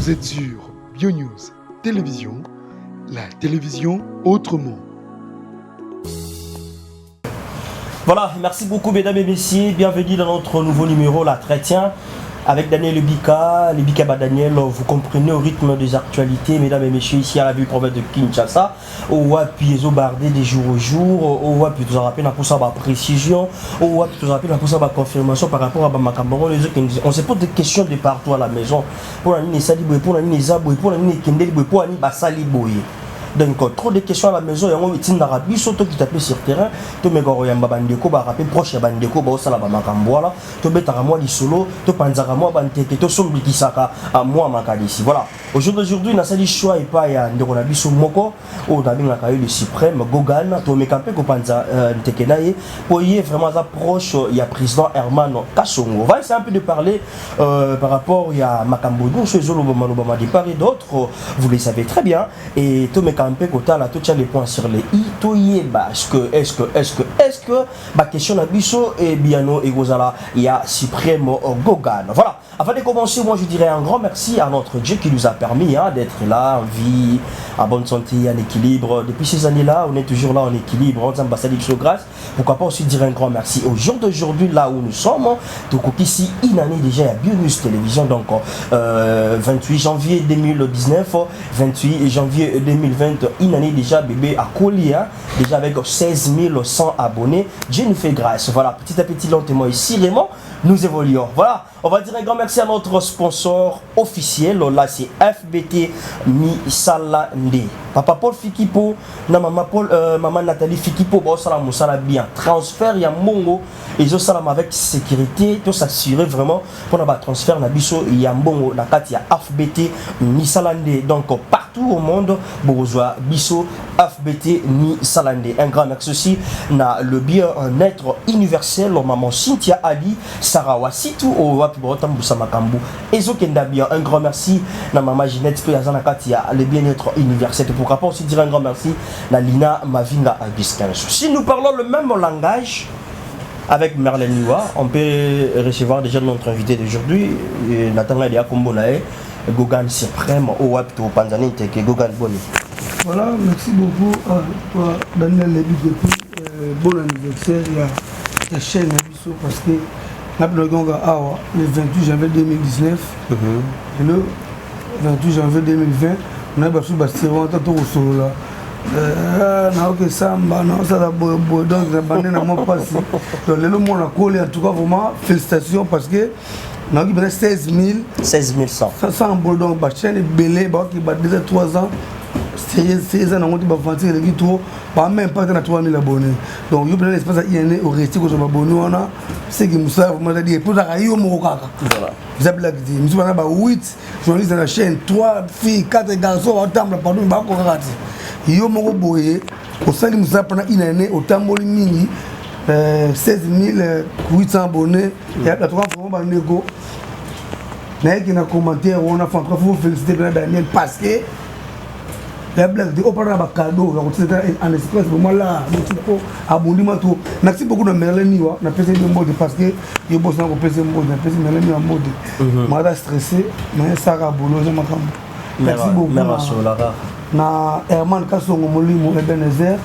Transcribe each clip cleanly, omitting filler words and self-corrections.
Vous êtes sur BioNews Télévision, la télévision autrement. Voilà, merci beaucoup mesdames et messieurs. Bienvenue dans notre nouveau numéro, La Chrétien, avec Daniel Lebika. Lebika ba Daniel, vous comprenez au rythme des actualités, mesdames et messieurs, ici à la ville province de Kinshasa. Owapi ezobardé des jours au jour, owapi toza na posa ba précision, owapi toza na posa ba confirmation par rapport à bamakambo oyo ezokende. On se pose des questions de partout à la maison. Mpona nini esali boye? Mpona nini eza boye? Mpona nini ekendeli boye? Mpo nini basali boye? Donc trop de questions à la maison. Yango etindaka biso tokita mpe sur terrain, tomeka koyamba bandeko barape proche ya bandeko baosala bamakambo wana, tobetaka mwa lisolo, topanzaka mwa banteke, tosombikisaka mwa makanisi. Voilà, au jour d'aujourd'hui nasali choix epai ya ndeko na biso moko oyo nabengaka ye le suprême Gogan. Tomeka mpe kopanza nteke na ye po ye vraiment aza proche ya président Herman Kasongo. On va essayer un peu de parler par rapport ya makambo nyonso ezolobama lobama de part et d'autre, vous le savez très bien, et tomeka mpe kotala, totia les points sur les i, toyeba est-ce que baquestion na biso ebiyano ekozala ya suprême Gogan. Voilà, avant de commencer, moi je dirais un grand merci à notre Dieu qui nous a permis, hein, d'être là en vie, en bonne santé, en équilibre. Depuis ces années-là, on est toujours là en équilibre. On asali grâce. Pourquoi pas aussi dire un grand merci au jour d'aujourd'hui, là où nous sommes. Donc ici, une année déjà à Bionus Télévision. Donc 28 janvier 2019, 28 janvier 2020, une année déjà, bébé à Kolia, déjà avec 16 100 abonnés. Dieu nous fait grâce. Voilà, petit à petit, lentement et sûrement, nous évoluons. Voilà, on va dire un grand merci à notre sponsor officiel. Là, c'est FBT Misalande. Papa Paul Fikipo, na maman Paul, maman Nathalie Fikipo, bon, ça la bien. Transfert ya mbongo, et ça avec sécurité, tout s'assurer vraiment pour avoir transfert na biso ya mbongo na kati ya FBT Misalande. Donc partout au monde, bozwa biso FBT Misalande. Un grand merci aussi na le bien-être universel, maman Cynthia Ali, Sarah Wasitu, au wapi botambusa makambu. Ezokenda bien. Un grand merci na maman Ginette pe aza na kati ya le bien-être universel. Pourquoi pas aussi dire un grand merci na Lina Mavinga Augustin. Si nous parlons le même langage avec Merlène Niwa, on peut recevoir déjà notre invité d'aujourd'hui, Nathan Elia Kombonae, Gogan Suprême, au wapi topanzani teke. Gogan, boni? Voilà, merci beaucoup à toi, Daniel Lebi, depuis bon anniversaire ya la chaîne na biso, parce que napinoki awa le 28 janvier 2019. Le 28 janvier 2020, nayebi basu basero ata tokosolola, naoke samba naosala boyeboye, donc na bande na mwa mpasi. Donc lelo mwana koli, en tout cas vraiment félicitations, parce que naoki mpena 16 000 16 100. 100 bolo. Donc bachaîne ebele baoki ba déjà 3 ans eza nango te, baventure eleki trop, ba même pas te na 3000 abonnés. Donc yo mpena na espace ya une oresti kozwa baboni wana, seki mosala vraiment ezadi epo ozaka yo moko kaka. Eza blague te. Mosusu bana ba 8 journaliste na chaîne, 3 filles, 4 garçons, baotambola pardon, bakokaka te. Yo moko boye osali mosala mpona une année, otamboli mingi, 16 800 abonnés. En tout cas vraiment bandeko, nayeki na commentaire wana. En tout cas faut féliciter mpena Daniel, parce que ya blague te, opana na bacadeau ya kotina en express vraiment là po abundi ma trop. Merci beaucoup na Merlin Niwa, napesi ye mbote, parce que yo bosana kopesa mbote. Napesi Merlin Niwa mbote, maza stressé mais esaka bolo, eza makambo. Merci beaucoup na Herman Kasongo Molimo Ebenezer.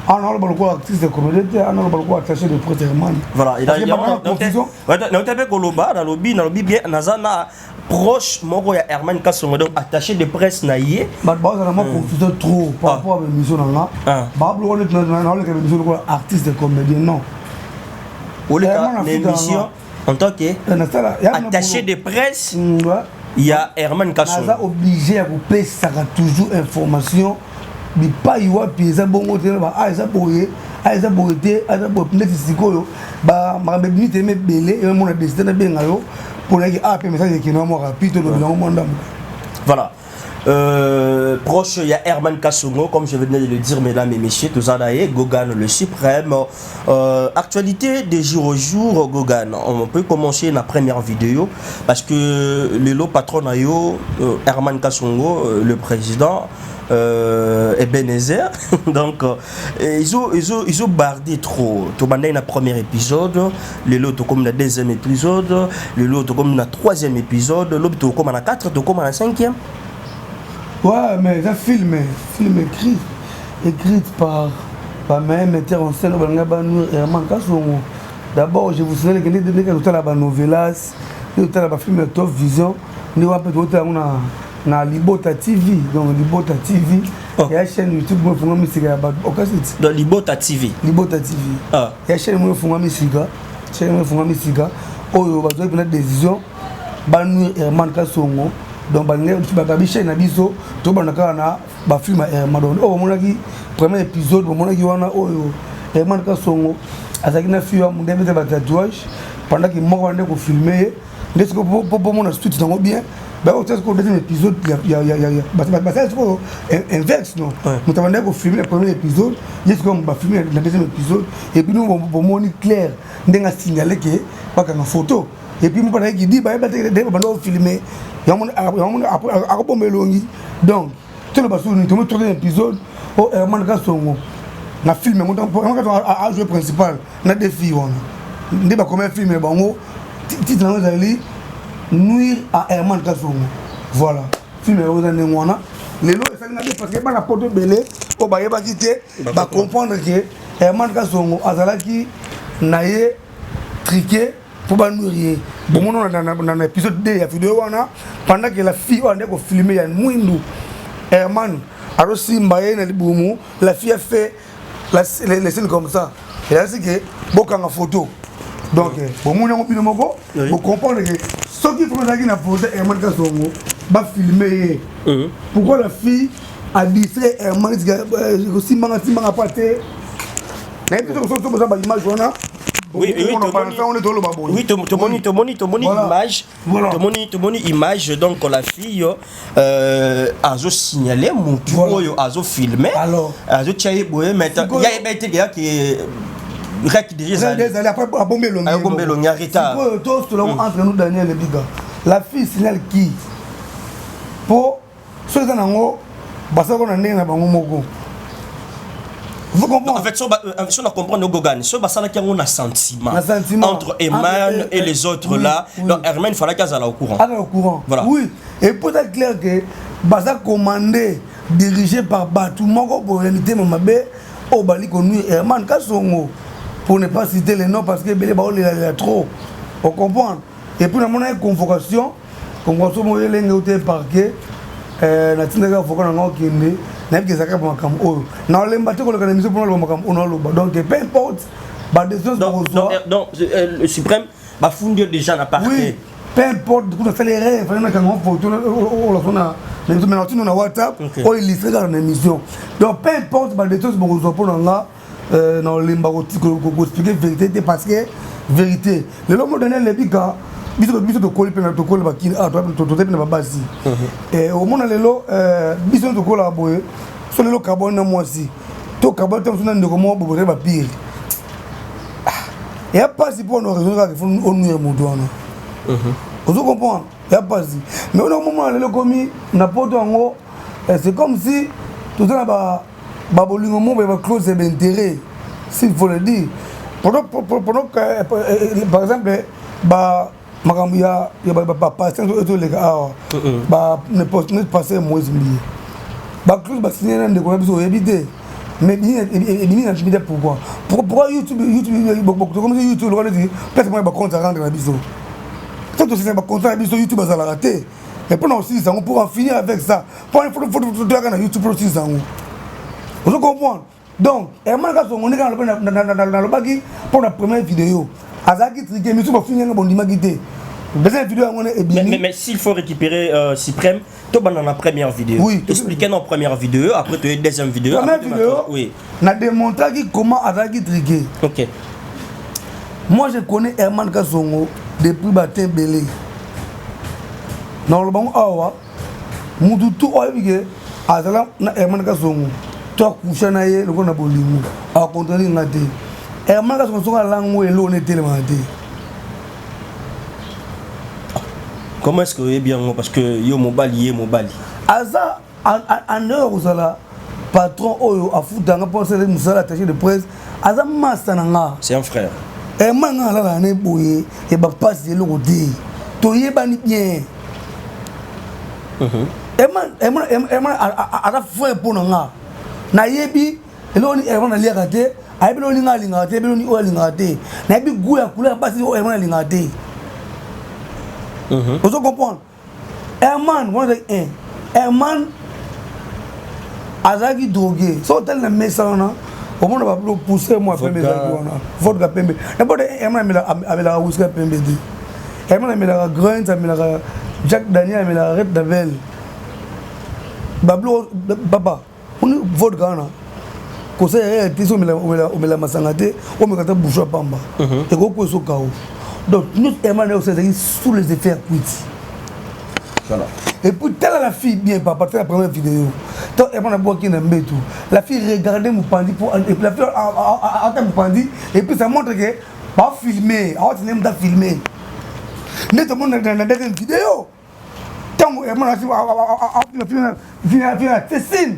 Ana oloba lokola artiste comédien te, ana oloba lokola attaché de presse Herman. Voilà, nauta mpe koloba, nalobi bien, naza na proche moko ya Herman Kasongo, donc attaché de presse na ye. Bato bazala mwa confusion trop par rapport à baémission na nga, babiloko neti naoleka baémission lokola artiste comédien, non. Oleka na émission en tant que attaché de presse ya Herman Kasongo. Naza obligé ya kopesaka toujours information bipai wapi eza bongo te, a eza boye, a eza boye te, eza boye. Neti sikoyo makambo ebimi telema ebele, emona décide nabenga yo mpo nayaki a mpe message ekende mwa rapide, tolobi nango mwa ndambo. Voilà. Proche ya Herman Kasongo, comme je venais de le dire, mesdames et messieurs, toza na ye, Gogan le suprême. Actualité de jour au jour, Gogan. On peut commencer la première vidéo parce que le patron na yo, Herman Kasongo, le président, Ebenezer. Donc, ils ont bardé trop. Tout le premier épisode, le comme le deuxième épisode, le comme le troisième épisode, l'autre comme la quatre, comme la cinquième. Ouais, mais un film écrit par même metteur en scène, Herman Kasongo. D'abord, je vous signale que nous avons novelas, nous avons film Top Vision, nous avons na Libota TV, donc Libota TV. Oh. Ya chaîne YouTube mo funga misika ya bato okasiti. Donc Libota TV. Libota TV. Ah. Ya chaîne mo funga misika, chaîne mo funga misika oyo bazwaki mpena décision banuire Herman Kasongo. Donc balingi babi chaîne na biso tobanda kaka na bafilm ya Herman. Donc oyo bomonaki premier épisode, bomonaki wana oyo Herman Kasongo azalaki na fille ya mondembe te, batatouage, pendant que moko wana nde kofilme ye. Nde sikoyo po bomona suite nango bien, bakotia sikoyo deuxième épisode, basala sikoyo inverse. Non, moto abandaki kofilme na premier épisode, ye sikoyo bafilme na deuxième épisode. Et puis nous bomoni clair ndenge asignale ke bakanga photo. Et puis mpo nayeki di bayeba te ndenge babanda kofilme yango, akobomba elongi. Donc toloba soni, tomo troisième épisode oyo Herman Kasongo na film yango, ajoué principal na deux filles wana nde bakomi film bango. Titre yango ezali Nuire à Herman Kasongo. Voilà, film yango eza ndenge wana. Lelo esalinga bien parce que bana poto ebele oyo bayebaki te bacomprendre ke Herman Kasongo azalaki na ye truqué mpo banuire ye. Bomona na épisode 2 ya video wana, pendant que la fille oyo ande kofilme ya mwindu, Herman azosimba ye na libumu, la fille a fait les scènes comme ça, elasi ke bokanga photo. Donc bomoni yango bino moko, bocomprendre ke soki vraiment ezalaki na photo Herman Kasongo bafilme ye, pourquoi la fille a distrait Herman kosimbanga simbanga pa te? Nayebi te soki boza baimage wana. Oui, tomoni, tomoni, tomoni image. Tomoni, tomoni image. Donc la fille azo signaler mutu oyo azo filmer. Alors azo tia ye boye, mais ya yeba ete ya ke rek déjà ezali. Après abombi elongi. Abombi elongi, en retard. Sikoyo tosolola entre nous, Daniel Ebiga, la fille signale qui? Po so eza nango basalaka na ndenge na bango moko. Vous comprenez? En fait, so, so on comprendre Gogan, so basalaki yango na sentiment. Na sentiment. Entre Herman et les autres là. Donc Herman, il fallait qu'azala au courant. Azala au courant. Voilà. Oui. Et pour être clair que baza commandé, dirigé par bato moko boye mitema mabe oyo bali konuire Herman Kasongo, pour ne pas citer les noms parce que ebele baolelalela trop. On comprendre. Et puis namonaki convocation moko elenge ute parquet, natindaki avocat na nga okende. Nayebi ke ezalaka makambo oyo naolemba te koleka na émission mpona aloba makambo oyo naoloba. Donc peu importe badécision bakozwa. Donc le suprême bafundi déjà na parquet. Oui, peu importe kuna asali erreur, fallait nakanga photo olaso na émission, mais natino na WhatsApp oyo illustre kaka na émission. Donc peu importe badécision bokozwa, mpo na nga naolemba koexpliquer vérité te, parce que vérité lelo mo Daniel Lebika, biso tokoli mpe tokoli bakini toza mpe na babasi. Omona lelo biso tokolaka boye, so lelo kabwani na mwasi to kabwani te mosu na ndeko moko boye, bozali bapire, eya mpasi mpo na raison kaka faut onuire moto wana. Ozo comprendre, ya mpasi. Mais ona omomona lelo ekomi na poto yango, c'est comme si toza na babolingo moko boye, baclause ya baintérêt, s'il faut le dire. Pendant que, par exemple, ba makambo ya bapasteur ezoleka awa, net pasteur Moïse Mbiye, baclause basigne na ndeko na biso, oyebi te, mais ebimi na bibi te. Pourquoi YouTube tokomisi YouTube lokola neti place moko ya bacompte à rendre na biso? So tosisa bacompte na biso, YouTube azalaka te. Mais mpona kosilisa yango, pour en finir avec ça, toyaka na YouTube mpo tosilisa yango. Ozo comprendre? Donc Herman Kasongo, ndenge nalobaki mpo na première vidéo, azalaki truqué. Misu bafingi yanga, bondimaki te. Deuxième vidéo yango ebimi. Mais s'il faut récupérer suprême, tobanda na première vidéo. Oui. Expliquer dans première vidéo, après tu deuxième vidéo. Première vidéo, na démontraki comment azalaki truqué. Moi, je connais Herman Kasongo depuis batin ebele. Naloba ngo awa. Mutu tu oyo ayebi ke azala na Herman Kasongo to akusha na ye lokola na bolingo, akontredire nga te. Herman Kasongo soki alango eloko na etelemaka te. Comment est-ce que oyebi yango? Parce que yo mobali, ye mobali. Aza en dehors kozala patron oyo afutanga mpo asala mosala attaché de presse, aza masta na nga. C'est un frère. Herman nga alala na boye ya bapasi, eloko te, toyebani bien. Herman aza frère mpo na nga. Nayebi eloko nini Herman aliaka te, ayebi eloko nini nga alingaka te, ayebi eloko nini oyo alingaka te, nayebi goût ya couleur ya basi oyo Herman alingaka te. Ozo comprendre? Herman wana azalaki un Herman azalaki drogué. So otali na mesa wana, omona babilo poussière mwa pembe ezalaki wana, vodka pembe. Nabote Herman amelaka whisky ya pembe te. Herman amelaka Grant, amelaka Jack Daniel, amelaka Red Label, babilo papa oni vodka wana kosala ya te. So omela masanga te, omeka ta bouchon ya pamba, ekoki koso kao. Donc nyonso Herman naye osala ezalaki sous les effets ya kwiti. Voilà. Et puis tala la fille bien, papa, tala la première vidéo. Tant Herman abwaki na mbeto, la fille regardait mopandi pour et puis la fille ata mopandi et puis ça montre que bafilme awati nde mutu afilme nde tomona na deuxième vidéo ntango Herman afilme tesine.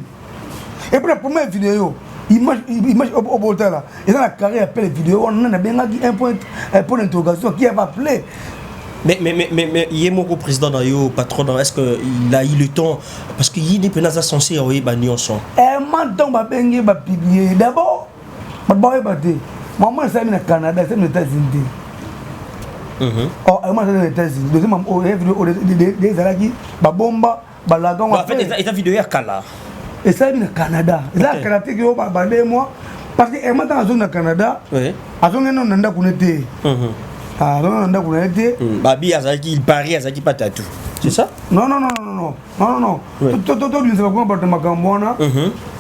Et puis la première vidéo, image obotala eza na carré ya pele. Vidéo wana nani abengaki? Un point, un point d'interrogation. Qui avait appelé? Mais ye moko président na yo, patron, est-ce qu'il a eu le temps? Parce que ye nde aza censé oyeba nyonso. Herman, ntango babengi, bapublie d'abord, bato baoyeba te. Mama esalami na Canada, esalami na États-Unis te. Or Herman esalami na États-Unis. Deuxième oyo vidéo ezalaki babomba balaga. En fait, eza vidéo ya kala. Esalami na Canada, eza na Canada te ke oyo bade mois, parce que Herman ntango azongi na Canada, azongi nano na ndako ne te, azongi na ndako na ye te. Babi azalaki, il paraît azalaki pas tatou, c'est ça? Non, non, non, non, non, non, non, non, tobimisa bakoma bato makambo wana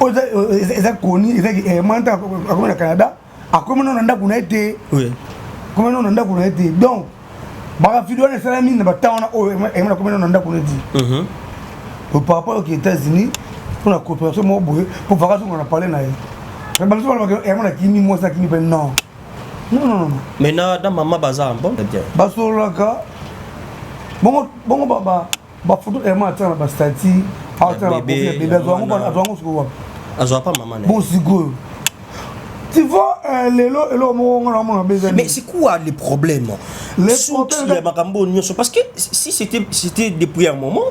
oyo eza koni. Ezaki Herman ntango akomi na Canada, akomi nano na ndako na ye te, akomi nano na ndako na ye te. Donc baka vidéo wana esalami na batemps wana oyo Herman akomi nano na ndako na ye te, par rapport oke États-Unis mpona coopération moko boye, mpo vaka azonga na palais na ye. Bamosusu balobaka Herman akimi mwasi, akimi mpe. Non, non, non, non. Mais na mama baza bon bien. Basololaka bongo bongo. Bafoto Herman atiaka na bastatuts, atiaka na profil ya bébé, azwa yango sikoyo wapi? Azwa pa mama na. Bon, sikoyo tu vois, lelo eloko moko ngo namona beza. Mais c'est quoi le problème? Le problème ya makambo nyonso, parce que si c'était depuis un moment,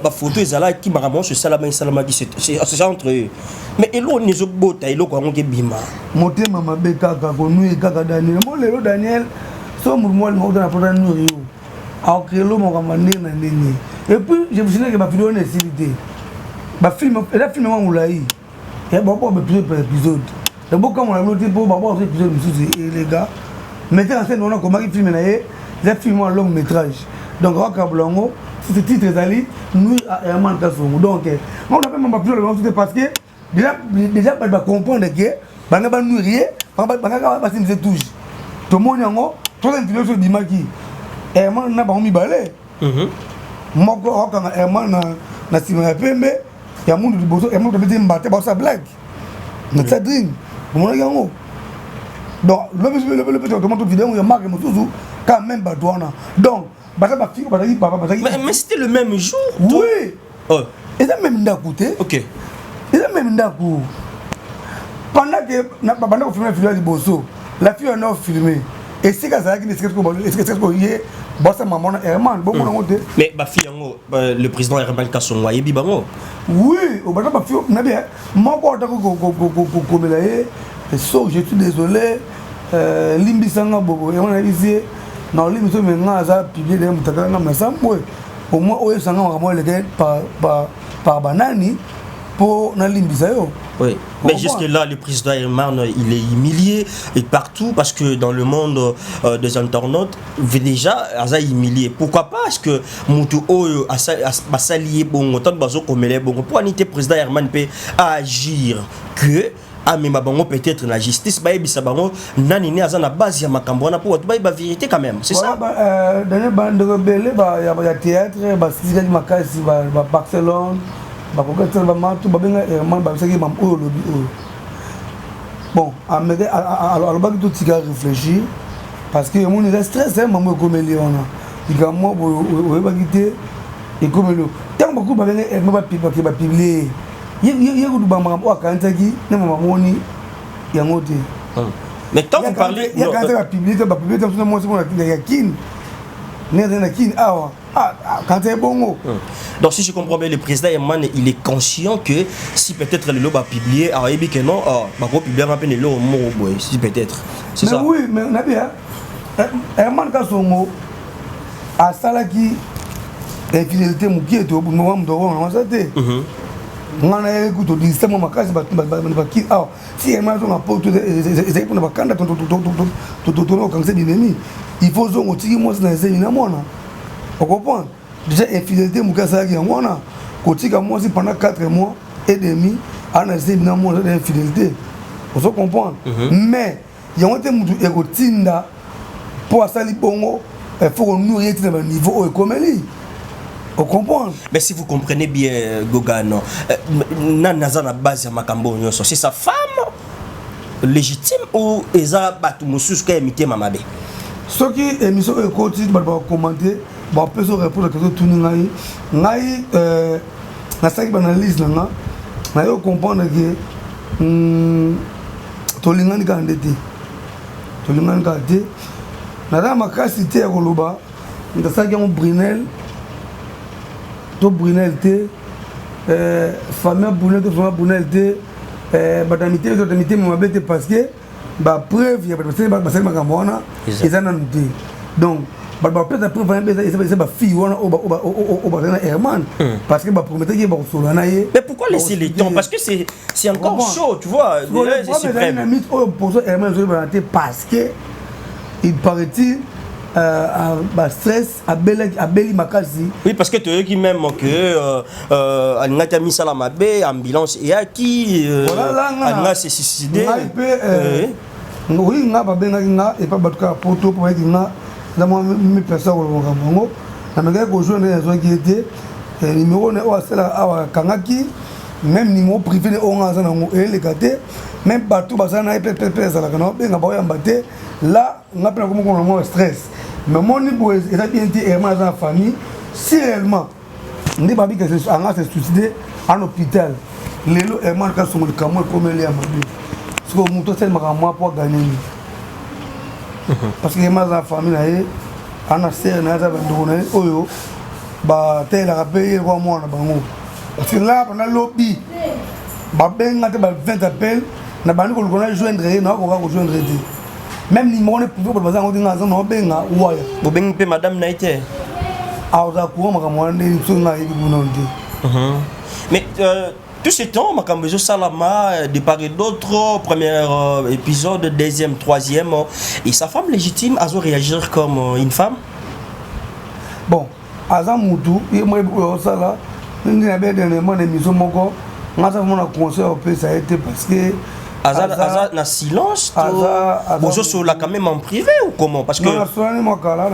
bafoto ezalaki, makambo nyonso esalama, esalamaki, c'est entre eux. Mais eloko nini ezobota eloko yango kebima? Motema mabe kaka, konuire kaka Daniel mo. Lelo Daniel, so motu mo alinga ota na pota nuire yo, akokelo makambo ndenge na ndenge. Et puis je vous signale que bavidéo wana esili te. Bafilm eza film mwa molai, babwa baépisode par épisode. Bokamona bino te mpo babwa épisode mosusu. Les gars, metteur en scène wana akomaki film na ye, eza film mwa long métrage, donc akakabola yango. Titre ezali Nuire à Herman Kasongo. Donc nga na mpe baépisode bango te, parce que déjà bato bacomprendre ke banga banuire ye, bangaka basimisa touche. Tomoni yango, troisième vidéo so ebimaki, Herman na bango mibale, moko akokanga Herman na nsima ya pembe ya mundu liboso, Herman tobeti mbate, baosa blague na tia drink, omonaki yango. Donc lobi tomona vidéo ya marque mosusu, quand même bato wana, donc baza bafille bazalaki bazalaki. Mais c'était le même jour. Oui. Oh. Eza même ndako te. Eza même ndako. Pendant que banda kofilme vidéo ya liboso, la fille wana ofilme esika azalaki na esika ye basa mama na Herman, bomona yango te. Mais bafille yango, le président Herman Kasongo ayebi bango? Oui, obanda bafille na bien moko ataki kokomela ye: "So je suis désolé, limbisanga bobo." Yango nayebisi ye na olimbisa, me nga aza publie de moto akanga na sambwe, au moins oyebisanga makambo eleke par banani mpo nalimbisa yo. Oui. Mais jusque-là, le président Herman, il est humilié et partout, parce que dans le monde des internautes, déjà, aza humilié. Pourquoi pas? Parce que mutu oyo basali bongo, tant bazo komele bongo. Pour anité président Herman peut agir que Amema bango peut-être la justice, bayebisa bango nani ne aza na base ya makambo wana, po bato bayeba vérité quand même, c'est ça. Daniel, bandeko ebele ya théâtre basilikaki makasi, ba Barcelone bakoki tina bamatu babenga Herman, babisaki mam oyo olobi oyo. Bon, ameke alobaki totika réfléchir, parce que emoni eza stress. Mambo ekomeli wana, likambo boye oyebaki te ekomeli. Ntango bakutu babenga Herman, bapublier ye kutu, bamakambo oyo akanisaki nde mamamoni yango te. Mais tant vous parlez Yakanisa bapublier te, bapublier te. Mosusu mwasi mona ya Kini nde azali na Kini awa, kanisa ebongo. Donc si je comprends bien, le président Herman, il est conscient que si peut-être le va publier, alors il dit que non, bah publier un peu le mot, si peut-être. C'est ça. Oui, mais nabi Herman Kasongo asalaki infidélité mokie to moto wana te. Nga na ye kutu todisiste mwa makasi baki awa. Si Herman azonga poto, ezali mpona bakanda tona kokangisa binemi. Il faut zongo otiki mwasi na ezemi na mwana, ocomprendre? Déjà infidélité moke asalaki yango wana, kotika mwasi pendant 4 mois et demi ana zemi na mwana, eza infidélité, ozo comprendre? Mais yango te mutu ekotinda mpo asali bongo, faut konourrir ye ntina baniveau oyo ekomeli, ocomprendre? Mais si vous comprenez bien, Gogano, nani aza na base ya makambo nyonso? C'est sa femme légitime ou eza bato mosusu ka ya mitema mabe? Soki émission oyo ekoti, bato bakocommenter, bapesa réponse. Question otuni ngai, ngai nasalaki baanalyse na nga, naye comprendre ke tolingani kaka nde te, tolingani kaka te. Naza makasi te ya koloba nasalaki yango Brunel to Brunel te, famille Brunel to famille Brunel te, bato ya mitema, bato ya mitema mabe te, parce que bapreuve ya bato basali makambo wana eza nanu te. Donc bato bapesa preuve wana eza bafille wana oyo bazali na Herman, parce que baprometaki ye bakosolola na ye. Mais pourquoi laisser le temps? Parce que c'est encore chaud, tu vois. Na mythe oyo poso Herman ezoyebana te, parce que il paraît-il bastress, abeli makasi. Oui, parce que toyoki même que alingaki amisala mabe, ambulance eyaki, alinga se suicider. Ngai mpe, oui, nga babengaki nga epa bato kaka poto mpo bayeki nga eza mwa mipesa koloba makambo yango. Namekaki kojoindre, nazwaki ye te. Numéro ne oyo asalaka awa akangaki, même numéro privé ne oyo nga aza nango eyeleka te. Même bato baza na ye mpe ezalaka na obenga, baoyamba te. La nga mpe nakomi komona mwa stress, mais moni boye eza bien te. Herman aza na famille. Si réellement nde babika anga se suicide en hôpital lelo, Herman Kasongo, likambo ekomeli ya mabe. Sikoyo moto asali makambo mwa po aganye nini? Parce que Herman aza na famille na ye, ana sere na ye, aza bandeko na ye oyo batelelaka mpe ye kwa mwana bango. Parce que là banda lobi babenga te, ba 20 appel na bandi koluka na joindre ye, nakoka kojoindre te. Même numéro ne privé, bato baza yango te. Nga aza na obenga waya. Bobengi mpe madame na ye te? Akozala courant makambo wana nde soki nga ayebi kuna te. Mais tout ce temps makambo ezosalama de part et d'autre, premier épisode, deuxième, troisième, et sa femme légitime azo réagir comme une femme. Bon, aza mutu ye moko oyo osala ndenge na be. Dernièrement na émission moko, nga aza vraiment na conseil opesa ye te, parce que aza, aza na silence. Bozosola quand même en privé ou comment? Parce que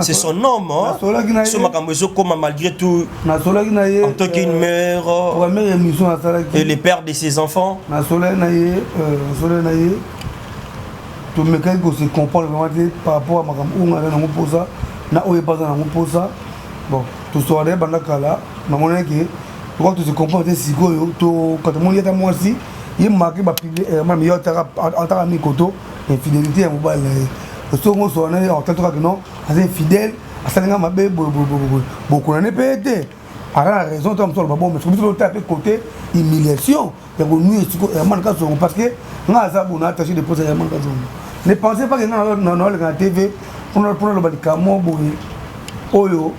c'est son homme, hein. So makambo ezokoma malgré tout. Nasolaki na ye. En tant qu'une mère. Première émission nasalaki. Et le père de ses enfants. Nasolaki na ye, nasolaki na ye, tomekaki kose comprendre vraiment te par rapport à makambo oyo nga aza nango mposa na oyo epa aza nango mposa. Bon, tosola na ye banda kala, namonaki tokoka tose comprendre te. Sikoyo tokatamoni ata mwasi ye make bapublier mame ye ataka mikoto infidélité ya mobali na ye. Soki osola na ye, atatoka non, aza infidèle, asalinga mabe boyeboyeboye, bokona ne mpe ye te, aza na raison to mosu aloba. Bon, mais soki biso totala mpe côté humiliation ya konuire siko Herman Kasongo, parce que nga aza bona attaché de presse ya Herman Kasongo. Ne pensez pas que nga naoleka na TV mpona loba likambo boye oyo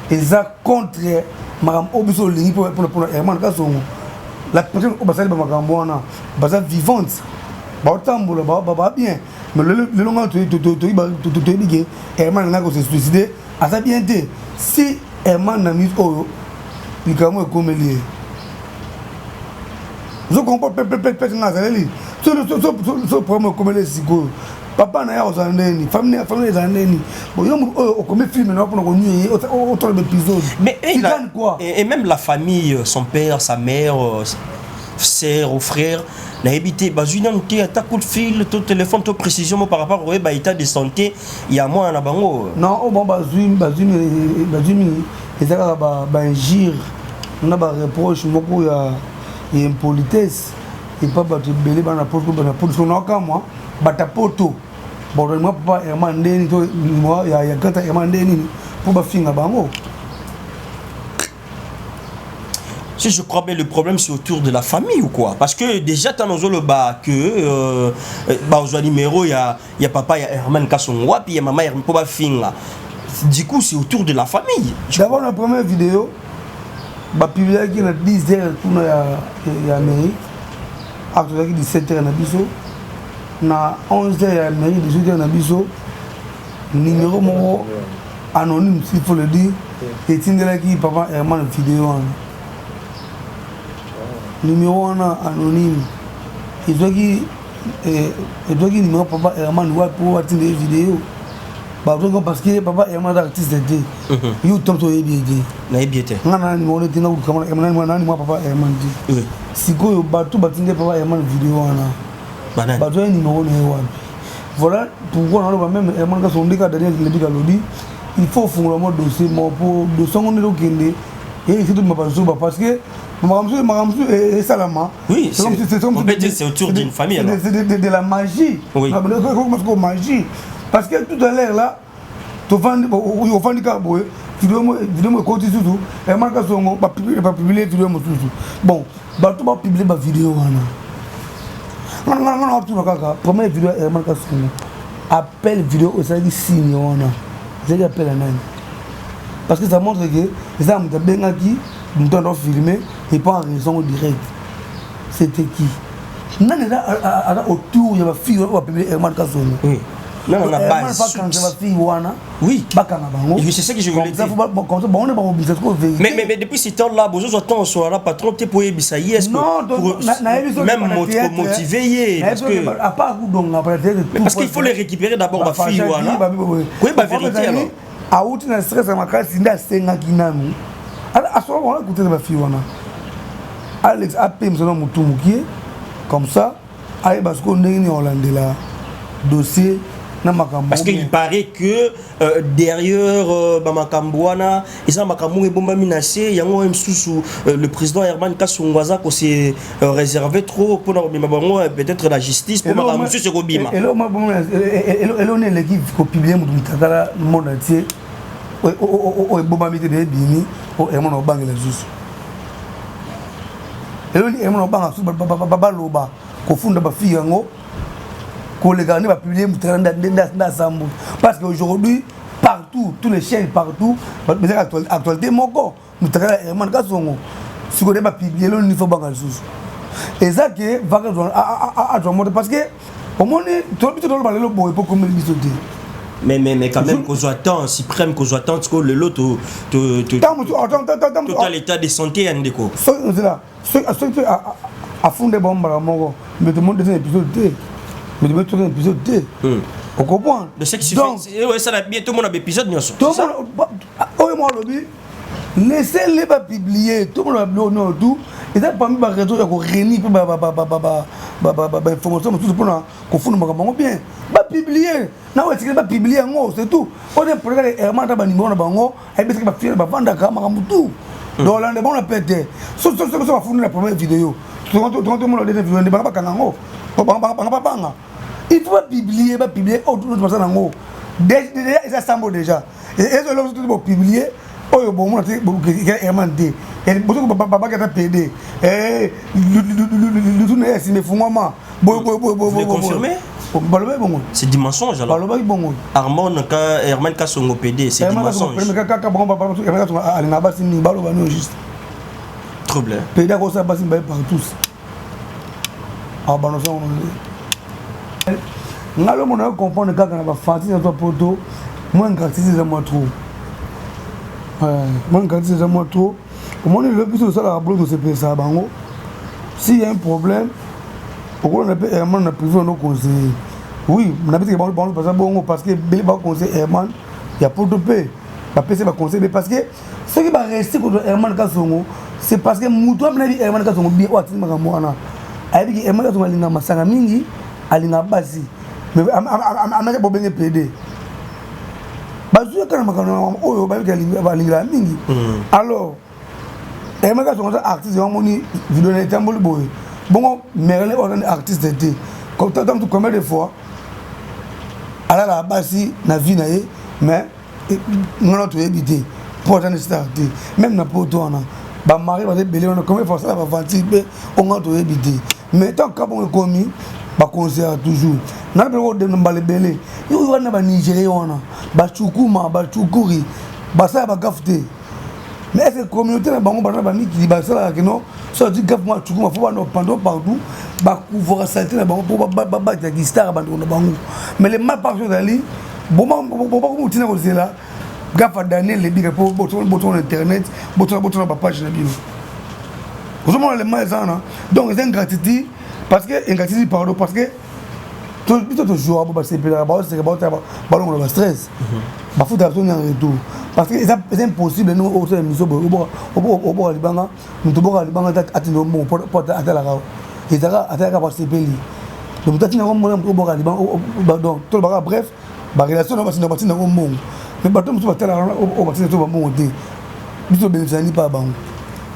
eza contre makambo oyo biso olingi mpona Herman Kasongo. La personne oyo basali bamakambo wana baza vivante, baotambola ba bien. Mais lelo nga toyebi ke Herman alingaki kose suicide, aza bien te. Si Herman na minute oyo likambo ekomeli ye, ozo comprendre? Peut-être nga azaleli So problème ekomeli sikoyo, papa na ye akozala ndeni, famille ezala ndeni? Bon, yo moto oyo okomi film na mpona konuye ye, otala baépisode. Mais et, Tu la- gagnes quoi? Et même la famille, son père, sa mère, sœur ou frère, nayebi te bazwi nanu te ata coup de fil to téléphone to précision mo par rapport oyeba état de santé ya mwana na bango. Non, oyo bango bazwi mingi eza kaka bainjure na bareproche moko ya impolitesse epa bato ebele bana poto. Bana poto so naokamwa, bato ya poto bato papa Herman ndeni to ya grata Herman ndeni mpo bafinga bango. Si je crois bien, le problème, c'est autour de la famille ou quoi? Parce que déjà, tant le bas que bah, au numéro, il y a papa, il y a Herman Kassongwa, puis il y a maman Herman po bafinga. Du coup, c'est autour de la famille. D'abord, la première vidéo bapubliaki na 10 heures kuna ya Amérique, acte tozalaki 17 heures na biso, na 11 heures ya Amérique, 18 heures na biso. Numéro moko anonyme, s'il faut le dire, etindelaki papa Herman vidéo wana. Numéro wana anonyme ezwaki numéro papa Herman wapi po atinda ye vidéo? Bazwaki parce que papa Herman aza artiste te. Yo tom toyebi ye te. Nayebi te. Nga na numéro te, nga koluka na numéro papa Herman te. Sikoyo bato batindi papa Herman vidéo wana, Banani? Bato ya numéro na ye wapi? Voilà pourquoi naloba même Herman Kasongo, ndeka Daniel Lebika alobi, il faut ofungola mwa dossier moko po dossier yango nde okende eyesi tobima bazoba, parce que makambo mosusu esalama. Oui, on peut dire c'est autour d'une famille, alors. C'est de la magie. Magie, parce que tout à l'heure là tofandi, ofandi kaka boye, vidéo mo ekoti susu, Herman Kasongo bapublie vidéo mosusu. Bon, bato bapublie bavidéo wana, ngana watuna kaka première vidéo ya Herman Kasongo, appel vidéo oyo esalaki signe wana, ezalaki appel ya nani? Parce que ça montre que eza ya moto abengaki moto ando filmer et pas en raison direct. C'était qui? Nani aza autour ya bafille oyo bapublie Herman Kasongo? Oui. Non, la base. Bakanga bafille wana. Bakanga bango. Et c'est ça que je voulais dire. Comme ça bango nde bakobimisa sikoyo vérité. Mais depuis ce temps-là, besoin de temps, soit là, patron, tu peux ça y est, Non, même motiver, ye, parce que à part kudonga. Mais parce qu'il faut les récupérer d'abord, ma fille, voilà. Oui, bah, vérité alors. Awuti na stress ya makasi nde asengaki nanu asoka wana kutela bafille wana. Alex apemisa na motu mokie comme ça, ayeba sikoyo ndenge nini olandela dossier na makambo. Parce qu'il paraît que derrière bamakambo wana eza makambo ebombami na se yango. Mosusu, le président Herman Kasongo aza kose réservé trop mpona kobima bango, peut-être la justice, mpo makambo mosusu ekobima. Eloni eleki kopublier motu mitakala monde entier oyo ebombami te, ebimi oyo Herman obangela lisusu. Eloni Herman obanga susu baloba kofunda bafille yango koleka nde bapublie motu nde asambu, parce que aujourd'hui partout, tous les chaînes partout ezaka actualité moko, motakala Herman Kasongo. Sikoyo nde bapublie, eloni nini fo banga lisusu? Eza ke vaka azwa moto, parce que omoni biso toloba lelo boye po komeli biso te. Mais quand même, kozwa temps suprême, kozwa temps tiko lelo to to to total état de santé ya ndeko. Nzela soki mpe afunde bango mbala moko, mais tomoni deuxième épisode te, mais tomoni troisième épisode te, ocomprendre? De ce qui se fait esala bien, tomona baépisode nyonso. Oyo moko alobi, laissez-les bapublier, tomona babiloko nyonso tout. Eza parmi baraison ya koréunir mpe bainformation mosusu mpona kofunda makambo yango bien. Bapublier na oyo etikali, bapublier yango, c'est tout. Oyo peut-être Herman ata banimero na bango, ayebisaki bafille bavandaka makambo tout. Donc olanda bango na pe te. So bafundi na première vidéo, tomona deuxième vidéo nde banga bakanga yango, banga babanga. Il faut bapublier, bapublier oyo baza nango déjà. Eza sambo déjà, ezolo soki bopublier oyo bomona te Herman te, bosoki babaki ata pd lutu na ye nsima efungwama. Confirmé. Balobaki bongo. C'est du mensonge alors. Balobaki bongo. Armand ka Herman Kasongo PD, c'est du mensonge. Kaka bango Herman Kasongo alinga basi mingi, baloba no juste. Trouble. PD akosala basi mibale par tous. Abanosa ngo nga lo mona comprendre kaka na bafanti na to poto. Mwa ingratitude eza mwa trop, mwa ingratitude eza mwa trop. Omoni lelo biso tosalaka bolo, tosepelisa bango. S'il y a un problème, Okolanda mpe Herman na privé ono conseiller. Oui, nabeteke bango bango baza bongo parce que ebele baconseil Herman ya poto mpe bapesi baconseil be parce que soki baresti kozwa Herman Kasongo, c'est parce que moto wana nayebi Herman Kasongo bien, oyo atindi makambo wana ayebiki Herman Kasongo alingaka masanga mingi, alingaka basi, mais amaki bobenge pd bazwi kaka na makambo oyo bayebiki alingaka mingi. Alors Herman Kasongo aza artiste, wamoni video na etamboli boye bongo. Merlin oyo azani artiste te, combien de fois alalaka basi na vie na ye? Mais ngana toyebi te mpo aza ni star te. Même na poto wana, bamari baza ebele wana, combien fois asala baventure mpe onga toyebi te. Mais tant ka bongo ekomi, baconseillaka toujours nana mpe kodemna mbala ebele oyo wana. Banigéria wana, bacukuma bacukuri basala bagaffes te, mais est ce que communauté na bango baza na bamikili basalaka kino so ati gaffe mwa cukuma fo bana pando partout, bakouvraka saleté na bango mpo babataki star ya bandeko na bango? Mais le mal partout ezali bobakomotina kozela gaffe ya Daniel Lebika mpo botona na internet, botona bapage na bino. Ozomona le mal eza wana. Donc eza ingratitude, parce que ingratitude, pardon, parce que biso tozwaka bo basepelaka, baoseka, baotala, balongola bastress, bafutaka biso en retour, parce que eza impossible ndenge osala émission boye, oboka libanga, moto oboka libanga atinda mbongo po atalaka, ezalaka atalaka basepeli. Donc moto atindango mbongo, moto oboka libanga, donc tolobaka bref, barelation na batinda batindango mbongo. Mais bato mosusu batalaka oyo batinda to bambongo te, biso tobenisani mpa bango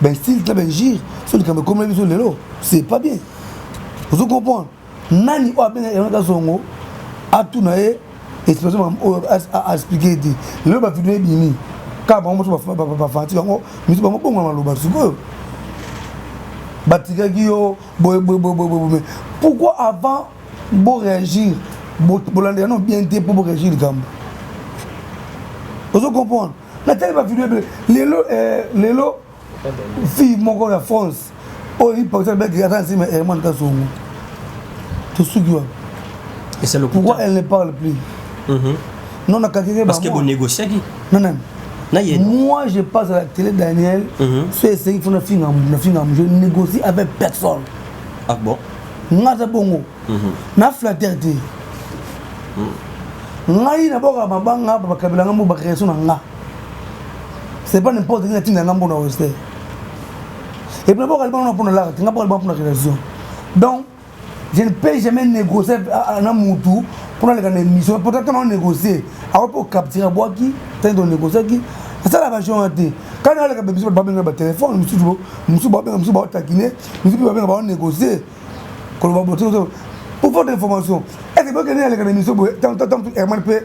bainsulte na bainjure. So likambo ekomela biso lelo, c'est pas bien. Ozo comprendre nani oyo abenga Herman Kasongo atuna ye expression makambo oyo aexpliquer te. Lelo bavideo ebimi kaka bango moso bafanti yango miso bango bongo maloba. Sikoyo batikaki yo boye boye boye boye boye. Pourquoi avant boréagir, bolandela no bien te mpo boréagir likambo? Ozo comprendre? Natali bavideo ebele lelo. Lelo fille moko ya France oyo ipakisa beki ata nsima Herman Kasongo, tosuki wapi? Pourquoi elle ne parle plus? Non, nakatike. Parce que bonégociaki. Non, non. Moi, je passe à la télé, Daniel. So esengi fo nafinga, nafinga, je négocie avec personne. Ah bon? Nga aza bongo na flatteur te. Ngai nabokaka mabanga, bakabelanga mbo bacréation na nga. C'est pas n'importe qui natinda nga mbo na wester. Et puis naboka libanga mpona laka te, nga boka libanga mpona relation. Donc je ne peux jamais négocier na mutu mpona aleka na émission po tata négocier ako mpo capture abwaki tani tonégociaki asala bajon te. Kana aleka baémission, babenga batelefone mosusu, mosusu babenga, mosusu baotakine, mosusu mpe babenga, baonégocie koloba bote. Pour votre information, est ce que bokende aleka na émission boye, tata mosusu Herman mpe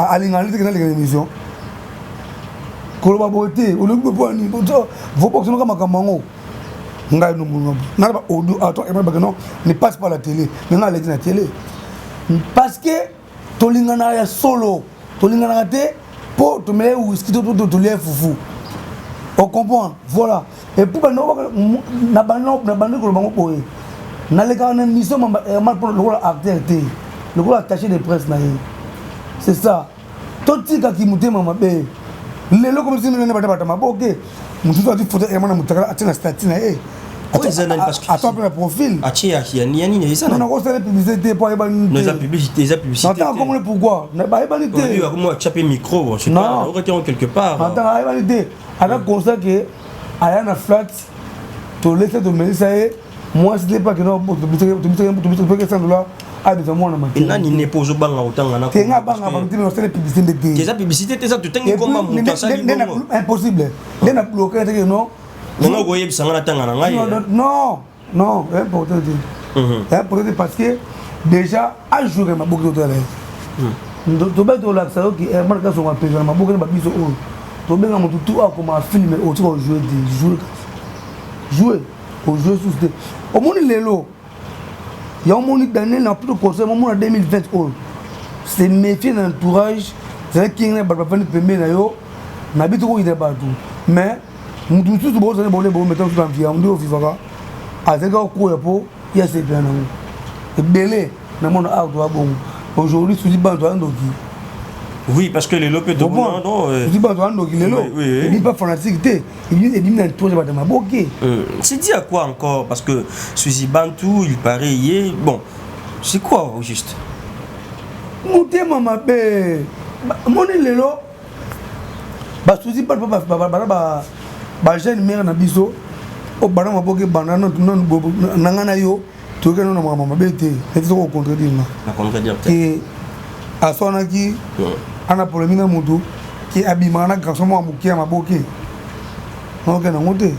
alingana te, kende aleka na émission koloba boye te, olobi boye mpo nini? Vobokisanoka makambo yango. Ngai nanga ba audio attends, Herman bake non, ne passe pas la télé. Mais ngai aleki na télé parce que tolinganaka ya solo, tolinganaka te mpo tomela whisky, tolia fufu, ocomprendre? Voilà. Et puis na bandi koloba ngo boye, nalekaka na émission mamba Herman mpo lokola acteur te, lokola attaché de presse na ye. C'est ça. Totikaki motema mabe. Lelo komisi bata bata maboke, mosusu ati photo Herman na motakala, atie na statut na ye, ata mpe na profil. Atie ya nini? Eza nakosala publicité te mpo ayebani. Te, eza publicité, eza publicité. Natanga komona pourquoi bayebani te. Atia mpe micro, bon, je sais pas, okati yango quelque part. Natanga ayebani te, aza constat ke aya na flat, tolesa, tomelisa ye mwasi te pake tobisaki 100 $ abisa mwana. Nani ne po ozobanga kotanga na? Te, nga banga bato te, osala publicité nde te. Eza publicité te, eza totangi komba moto asali bongo. Impossible nde na bloqué teke non. Nanga koyebisa nga na tanga na ngai. Non, non, important te, important te, parce que déjà ajour maboki totala ye, tobai tolakisa yoki Herman Kasongo apeza na maboki na babiso oyo tobenga motu tu akoma film oyo tika ojoue te, joue joue, ojoue susu te. Omoni lelo ya omoni Daniel na plutôt conseil momona 2020 oyo, se méfier na entourage. Ezalaki kingi na bato bafandi pembeni na yo na bi tokokita bato, mais motu mosusu bozali bole bometa mosusu na vie nde ovivaka, azalaki kokoya mpo ye asepela nango ebele na mona awa. Toya bongo aujourd'hui, susi bantu aya ndoki. Oui, parce que lelo mpe tozi bato andoki lelo ebimi pa fanatique te, ebimi na entourage bato maboke. C'est dit à quoi encore? Parce que Suzy Bantu, il paraît ye, bon, c'est quoi au juste? Motema mabe. Moni lelo basuzi bato bana bajeune mare na biso oyo bana maboke, banda na ngai na yo toyoki nano na makambo mabe te. Neti soki ocontredire nga ke aswanaki ana polémique na motu ke abimaka na garçon moko moke ya maboke, naoke nango te.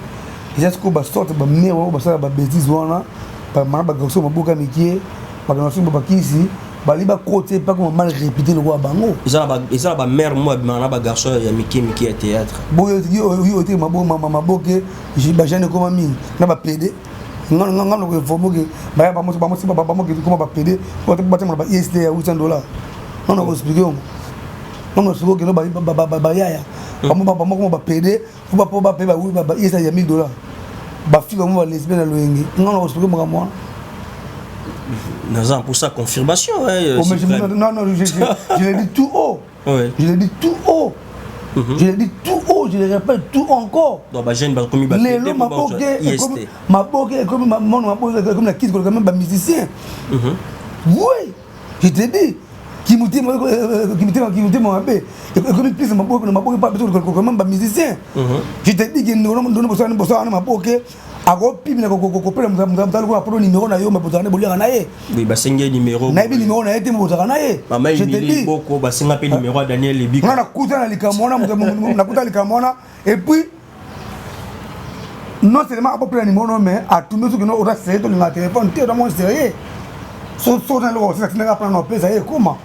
Eza sikoyo basorte bamare oyo basala babêtises wana, bamana bagarçon maboke ya mike, bakanga soki bakisi bali bakota epaka mal répété lokola bango. Eza na bamare mo abimaka na bagarçon ya mike mike ya théâtre. Boyo oyo te, maboke bajeune ekoma mingi na bapédé. Nga na koinforme ke baya bamoki koma bapédé, batambola ba IST ya 800 $. Nga na koexpliquer yango, nga na expliquer okende bayaya bamokoma bapédé po bape ba IST ya 1000 $, bafille bango balesbienne na loyenge. Nga na koexpliquer makambo wana. Naza pour sa confirmation. Hein, oh, mais non, non, je l'ai dit tout haut. Je l'ai dit tout haut. Je l'ai dit tout haut, je le répète tout encore. Donc, bah, jeune, bah, comme lelo maboke, maboke ekomi mono, maboke ekomi na kisi koleka même bamusicien. Oui, je te dis, kimutema mabe ekomi plus maboke na maboke koleka même bamusicien. Je te dis ke ndono bosala wana, maboke akopimina kopela moto alikola poto numéro na yo, me bozalaka nde boliaka na ye. Basengi numéro. Nayebi numéro na ye te, me bozalaka na ye. Mama Emili Boko basenga mpe numéro ya Daniel Lebika. Nga nakuta na likambo wana, nakuta likambo wana. Et puis non seulement akopela numéro no, mais atumbi soki no oza sérieux, tolingaka téléphone te, oza mwa sérieux, so na eloko osisa tindaka mpona na opesa ye ekoma.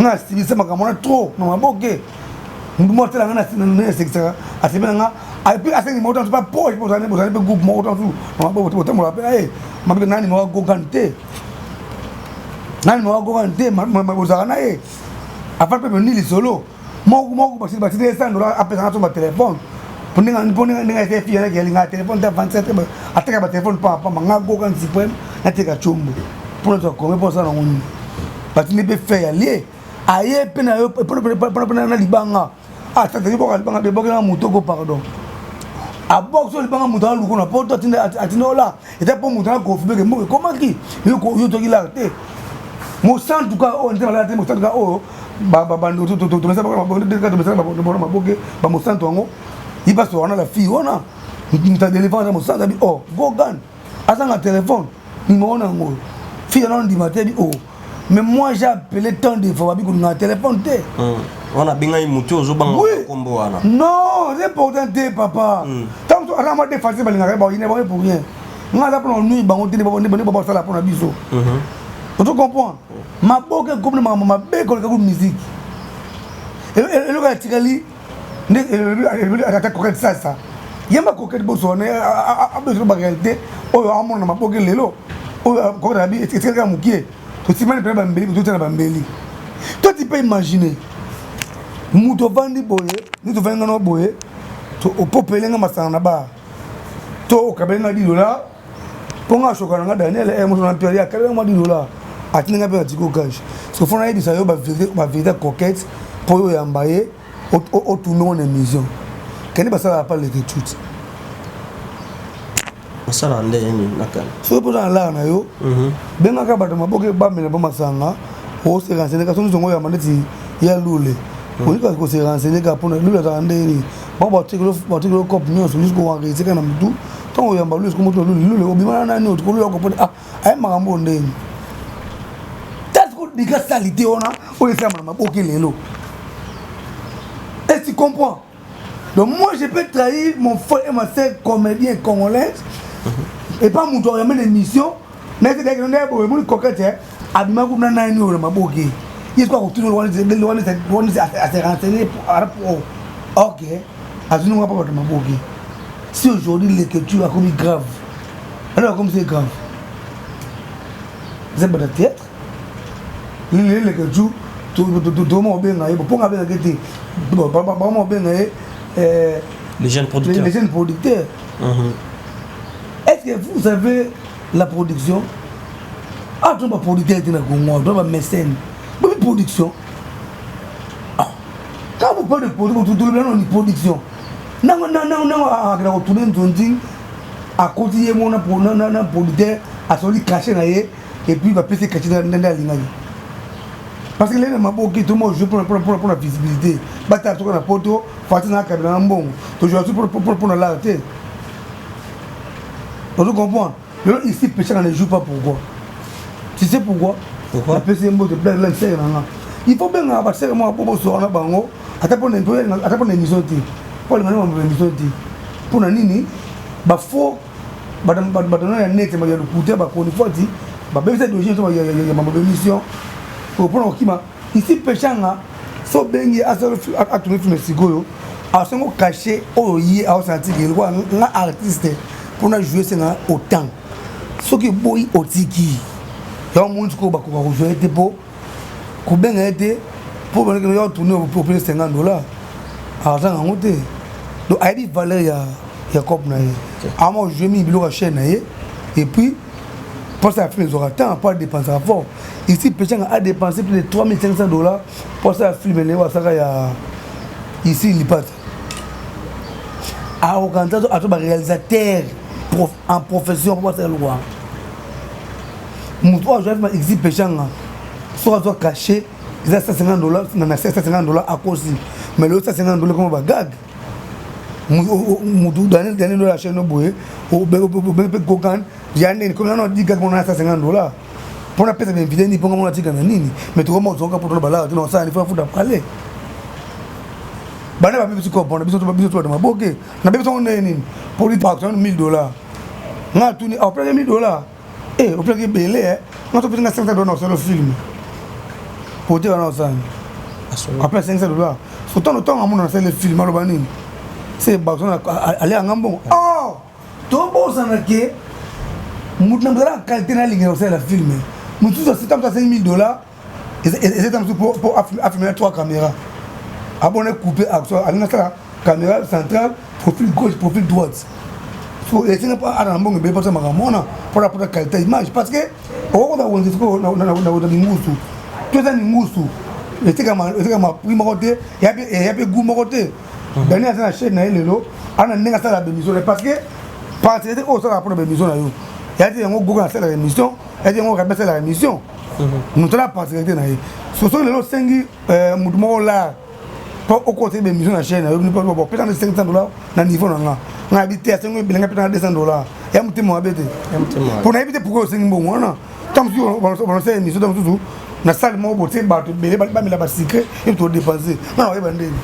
Nga asilisa makambo wana trop na maboke. Mutu moko atela nga nasekisaka, asemi na nga, et puis asengi numéro tanso pa poche. Bozali mpe groupe moko tanso botambola mpe na ye maboke. Nani moko agokani te, nani moko agokani te, bozalaka na ye afan mpe ni lisolo moko moko batindi ye 100 $, apesanga so batelefone po ndenge ese fille yanaki alingaka telefone te, 27 ateka batelefone pamba. Nga gokani suprême, nateka combo mpona zwa kome mpo asala nango nini. Batindi mpe fe ya lie aye mpe na yo mpona na libanga atata boka libanga bebokela moto ko pardon abok so libanga moto aluko na poto atinda ola eza mpo moto aconfirme ke mboka ekomaki yo toki lar te. Mosantu ka oyo nte balala te, mosantu ka oyo tomesana maboke bamosantu yango ye baso wana, la fille wana moto adélivrance ya mosantu abi oh gogan azanga téléphone numéro na yango. Fille wana ndima te bi oh, mais moi j'ai appelé tant de fois, babi kolinga téléphone te. Wana abengai motu ozobanga kombo wana. Non, c'est important te, papa. Ntango aza mwa défense, balingaka bayine bango pour rien. Nga aza mpona onui bango te, nde basala mpona biso. Ozo comprendre, maboke ekomi na makambo mabe koleka ku musique. Eloko ya tikali nde ata Coquette sasa yemba Coquette boso wana abeso baréalité oyo amona na maboke lelo oyo. Coquette abi etikali kaka mokie, tosimani mpena bambeli, totia na bambeli. Toi, tu peux imaginer moto ovandi boye nde tovandi ngano boye, opopele nga masanga na bar to okabeli nga 10 $, mpo nga ashoka na nga Daniel moto na mpiali akabeli nga mwa 10 $, atindi nga mpe na Tigo Cash. So fo nayebisa yo bavérité Coquette mpo oyo oyamba ye otourne ngo na émission kende basalaka pa leke tuti. Basala nde nini nakala? Soki mpoza na lar na yo, bengaka bato maboke bamela mpo masanga, ose renseigner ka. Soki zongo oyamba neti ya lule, olingi kose renseigner kaka mpona lule azalaka ndenge nini, bango batikelo cope nyonso jusqu oenregistre kaka na motu. Ntango oyamba lule, soki motu lule lule obima na nani, otikolula okopone ah aye makambo oyo ndenge tati kodika saleté wana oyo esalama na maboke lelo. Est-ce que tu comprends? Donc moi, je peux trahir mon frère et ma sœur comédien congolaise et pas moto oyamba na émission nde moni Coquette abima kuna nani oyo na maboke ye soki akotuna wana ase renseigner. Ok, azwi nga mpo bato maboke. Si aujourd'hui l'écriture akomi grave, alors akomi c'est grave, eza bato ya théâtre. Leleketu toma obenga ye mponga abengaki te, bama obenga ye. Les jeunes producteurs. Les jeunes producteurs. Est-ce que vous savez la production? Ah, to baproducteur te na Congo, to bamécène bobi production. Quand vous parlez de production, tolobela nano production. Nango nango nango akenda kotourne nzonzi, akoti ye mona na producteur, asoli cachet na ye et puis bapesi cachet ndenge alingaki, parce que lelo maboki tout mo joue mpona visibilité. Batala soka na poto fati na akabela na mbongo, tozwa su mpona lar te. Ozo comprendre? Lelo ici Pechaka ne joue pas. Pourquoi? Tu sais pourquoi? Pourquoi? Napesi ye mbote, blague la sere na nga. Il faut bengaka basere moko po bosoka na bango, ata mpona émission te, po alinga nde émission te. Mpona nini? Bafaux bato ya nete ya lokuta, bakoni foti babebisa idéologie to ya mambo émission mpona kokima. Ici Pechanga, so obengi atourne film sikoyo, asengo cachet oyo ye aosentir lokola nga artiste mpona jouer, senga autant. Soki eboyi, otiki yango. Moni sikoyo bakoka kozwa ye te mpo kobenga ye te, mpo ya tourne opele 50 dollar, azanga yango te. Donc ayebi valeur ya cope na ye, ama ojouer mingi biloko ya chaîne na ye. Et puis mposa ya film ezwaka temps mpo adépensaka fort. Ici Pechanga a dépensé plus de 3500 $ mposa ya film na ye asaka ya ici lipata. Akokanisa ato baréalisateur en profession mpo basala eloko wana. Moto oyo azwa film exi Pechanga, soki azwa cachet eza 150 $, na 150 $, akosi. Mais lelo 150 $ koma bagag. Mutu Daniel, Daniel oyo chaîne boye, obenge mpe kokan ya nini komi nano digag mona 150 $ mpona pesa bainvité nini, mponga mona tika na nini. Mais tokoma ozoka mpo tona balaka te na osala ni futa pale bana babebisi kopona biso. Biso to bato maboke na bebisi yango ndenge nini? Poli par 1000 $, nga atuni oplaki 1000 $, e oplaki ebele. Nga topesi nga 500 $ na osala film pote wana, osala après 500 $. So ntango ntango amona nasala film, aloba nini? Se bato aleyanga mbongo. Or tobosana ke motu na moto aza na qualité na alingela kosalela film. Mosusu asita moto a 5000 $, eza ta mosusu mpo afilme na trois caméra, abona coupe action, alingi asala caméra centrale, profil gauche, profil droite. So esenga mpo ana na mbongo ebele mpo makambo wana mpona qualité image, parce que okokota wenze sikoyo na mingusu to eza mingusu, etekama prix moko te, eya mpe goût moko te. Dani aza na chaîne na ye lelo, ana ndenge asala bémission, parce que particularité oyo osalaka mpona bémission na yo eya te. Yango goka asalaka émission, eya te. Yango kabi asalaka émission, moto na particularité na ye. So soki lelo osengi motu moko lar mpo okota bémission na chaîne na yo, opesa na 500 $ na niveau na nga, nga yebi te. Asengi ebelenga mpe na 200 $, ya motema mabe te, mpo nayebi te pourquoi osengi mbongo wana. Ntango mosusu banosala émission, ntango mosusu na salle moko botie bato ebele bamela basucré e todépense, nga na oyeba ndeni.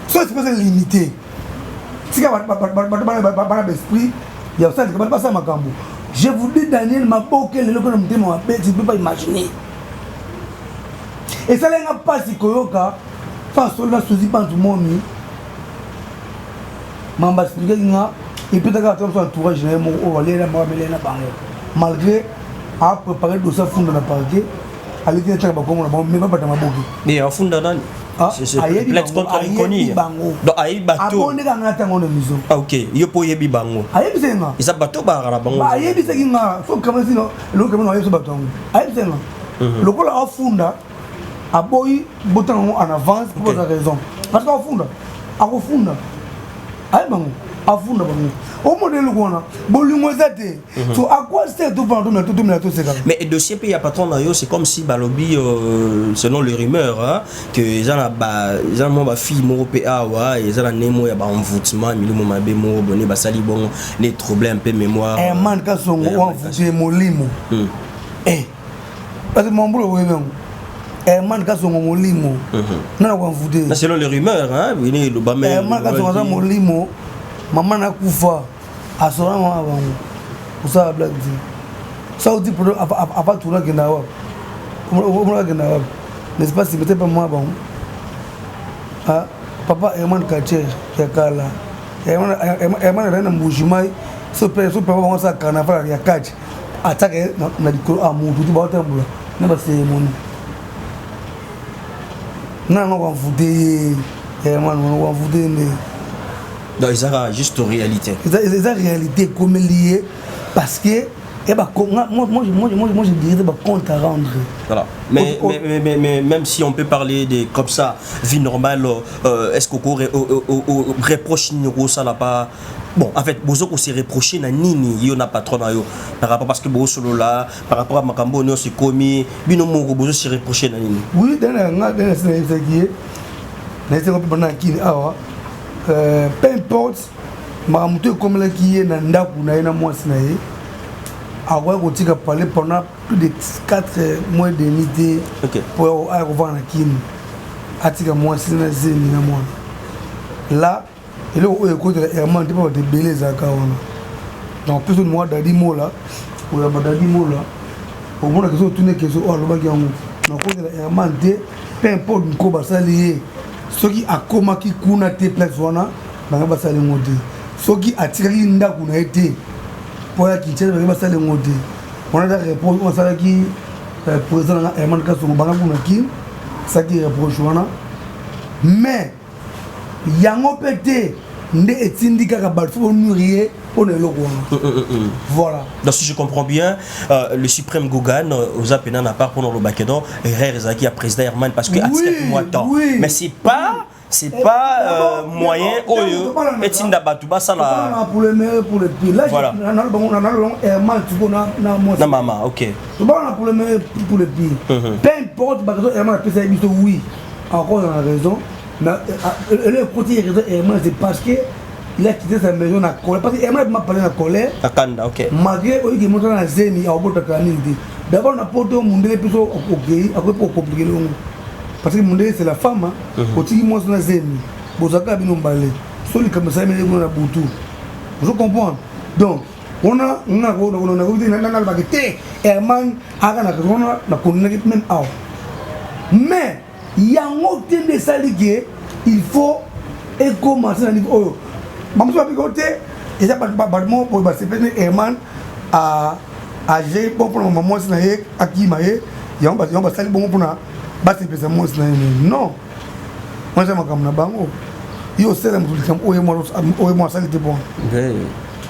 So suppose limité, tika bato bana baesprit ya kosalika, bato basala makambo. Je vous dis, Daniel Maboke lelo kona motema mabe, tu peux pas imaginer. Esalenga mpasi koyoka fa solo na suzi bantu momi mamba expliquaki nga epetaka ata moso entourage na ye moko oyo alela bamelela bango, malgré apréparé dossier, afunda na parquet, aleki nataka bakongo na bango me babata maboke. Mais afunda nani? Ayebi bango. Ayebi bato. Abondeka nga ntango na maison. Ok, yo mpo oyebi bango. Ayebisaki nga. Eza bato balaka na bango. Ayebisaki nga so kamesino eloko kameno ayebisa bato yango, ayebisaki nga lokola afunda, aboyi botanga yango en avance po baza raison, parce que afunda, akofunda, ayebi bango, afunda bango. Omona eloko wana, bolingo eza te. So à quoi sert tofanda, tomela, tomela, tosekaka? Mais dossier mpe ya patron na yo, c'est comme si balobi, selon les rumeurs, hein, que eza na ba eza na mwa bafille moko mpe awa, eza na ndenge moko ya baenvoûtement, milimo mabe moko bone basali bongo ne trouble un peu mémoire. Herman Kasongo oenvoûte molimo. Parce que mambula oyebi yango, Herman Kasongo molimo nana koenvoûte. Selon les rumeurs, hein, bini eloba. Herman Kasongo aza molimo. Mama nakufa, asora mama bango kosala blague te. Sauti ava tourne, akenda wapi? Omona akenda wapi? N'est-ce pas cimetière mpe mama bango? Papa Herman Kacher ya kala, Herman azali na Mbujimai. So papa bango asala carnaval ya kati, atiaka ye na likolo a motu ti baotambola na bacérémonie nga yango koenvoûte ye. Herman koenvoûte nde. Donc ezaka juste réalité. Eza réalité ekomeli ye, parce que Et bah, moi, je dirais bah, compte à rendre. Voilà. Mais même si on peut parler de comme ça, vie normale, est-ce qu'on reproche numéro ça n'a pas. Bon, en fait, bozo se reprocher na nini yo na patron na yo par rapport parce que bozo solo là, par rapport à makambo no se komi, bino moko bozo se reprocher na nini. Oui, dans nga dans na qui na se ko na kini awa. Peu importe makambo to ekomelaki ye na ndako na ye na mwasi na ye, akoki kotika parler pendant plus de 4 mois et demi te po aya kovanda na Kini, atika mwasi na zemi na mwana la. Eloko oyo ekotela Herman te, mpo bato ebele ezalaka wana. Donc mpe soki mwa Dadi Mola, oyamba Dadi Mola, omona question, otuni question oyo alobaki yango. Nakotela Herman te, peu importe nko basali ye. Soki akomaki kuna te, place wana bango basali yango te. Soki atikaki ndako na ye te mpo ya Kinshasa, bango basali yango te. Wana eza réponse oyo asalaki président nanga Herman Kasongo. Banga kuna Kini asalaki reproche wana, mais yango mpe te nde etindi kaka bato faut bonuire ye mpona eloko wana. Voilà. Donc si je comprends bien, le suprême Gogan, aux appena n'a pas pour le Bakedon, erreur ezalaki ya président Herman parce que atikaki mwa temps. Mais c'est pas moyen oyo etinda bato basala. Pour le meilleur, pour le pire. Là, Voilà. nalobanga Herman tuko na mwasi. Na mama, ok. Tobanga pour le meilleur, pour le pire. Peu importe baraison Herman apesa ye biso, oui, encore dans la raison, mais ele ekoti raison Herman, c'est parce que il a quitté sa maison na colère, parce que Herman m'a parlé na colère. Na kanda, ok. Malgré oyo ke na zemi, aobotaka nini te. D'abord na poto, mundele biso okei, akoki mpo ocompliquer longo, parce que mundele c'est la femme, hein. Otiki mwasi na zemi, bozalaka bino mbale, so likambo esalemeli kuna na butu, ozo comprendre. Donc wana nalobaki te Herman aka na wana, nakondinaki même awa, mais yango te nde esali ke il faut ekoma na niveau oyo bamosusu babiki te. Eza bato moko boye basepeli Herman age bon mpona mama mwasi na ye akima ye, yango basali bongo mpona basepelisa mwasi na ye. Non, wana eza makambo na bango. Yo osala moto likambo oyo mwa asali te bon,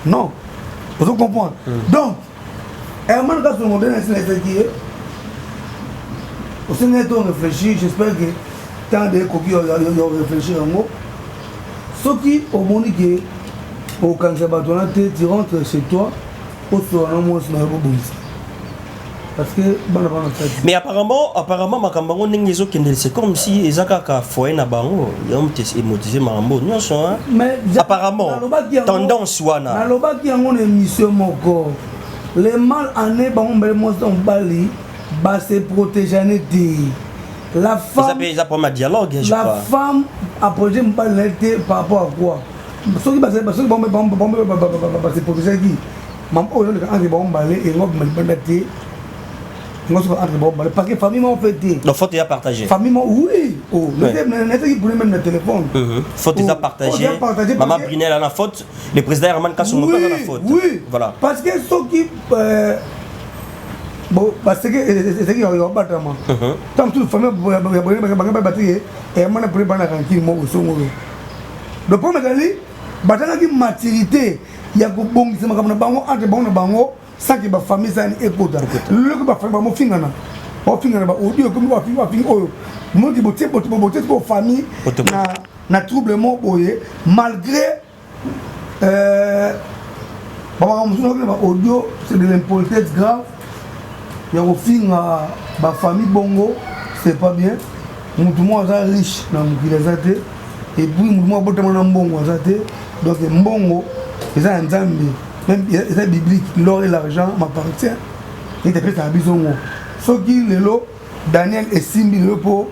non, ozo comprendre. Donc Herman Kasongo nde nasi naesaki ye, osengai to réfléchir. J'espère que temps de ekoki ya réfléchir yango. Soki omoni ke okangisa bato wana te, tu rentres chez toi, osola na mwasi na yo, bobongisa, parce que bana bana kati. Mais apparemment makambo yango ndenge ezokendele, c'est comme si eza kaka foyer na bango yango te emotive makambo nyonso, hein? Mais apparemment tendance wana. Nalobaki yango na émission moko, le mal ane bango mbele, mwasi na mobali base protégeane te. La femme eza problème ya dialogue, je la crois. Femme aprotégé mobali na ye te. Par rapport à quoi? Soki base protégeaki, mama oyo ezoleka entre bango mbale, engo bima libanda te, engo soki entre bango mbale, parce que famille moko mpe te. Donc faute eza partagée. Famille moko, oui. Oh, nataki brune même na téléphone. Faute eza partagée. Mama Brinel ana faute, le président Herman Kasongo mpe aza na faute. Oui. Voilà. Parce que soki bon, parce que ezalaki ya kobatama ntango mosusu, famille bango batiki Herman pone bana rancune moko songolo. Donc problème ezali batangaki maturité ya kobongisa makambo na bango entre bango na bango, sans que bafamille esani ekota. Leloko bafamille bamofingana, bafingana, baaudio ekomi, bafingi oyo moki botie botie sikoyo famille na trouble moko boye, malgré bamakambo mosusu nakoki na baaudio. C'est de l'impolitesse grave ya kofinga bafamille bongo, c'est pas bien. Motu moko aza riche na mokili aza te, et puis motu moko abotama na mbongo aza te. Donc mbongo eza ya Nzambe, même eza biblique: l'or et l'argent m'appartient. Ete epesaka biso ngo. Soki lelo Daniel esimbi lelo mpo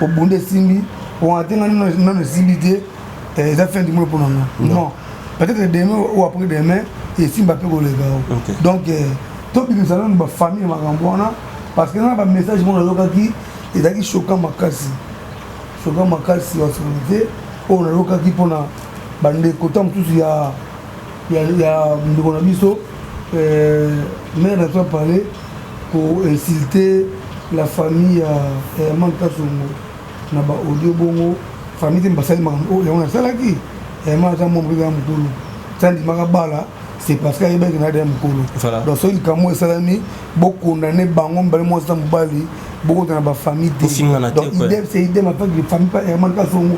obunda esimbi, onga te, nga nano esimbi te, eza fin du monde mpo na nga? Non. Peut-être demain ou après demain esimba mpe koleka o. Donc tobimisa nanu bafamille makambo wana, parce que nga na bamessage moko nayokaki ezalaki choquant makasi, choquant makasi wasolola te. Oyo nayokaki mpona bandeko ta mosusu ya ndeko na biso mare na biso parler koinsulter la famille ya Herman Kasongo na baaudio bongo. Famille te basali makambo oyo yango nasalaki. Herman aza mwa moto ya mokolo, tandimaka bala. C'est parce que ayebaki na ya mokolo. Donc soki likambo esalami, bokondane bango mibale, mwasi na mobali, bokota na bafamille te. Donc idem, c'est idem avec les famille pa Herman Kasongo.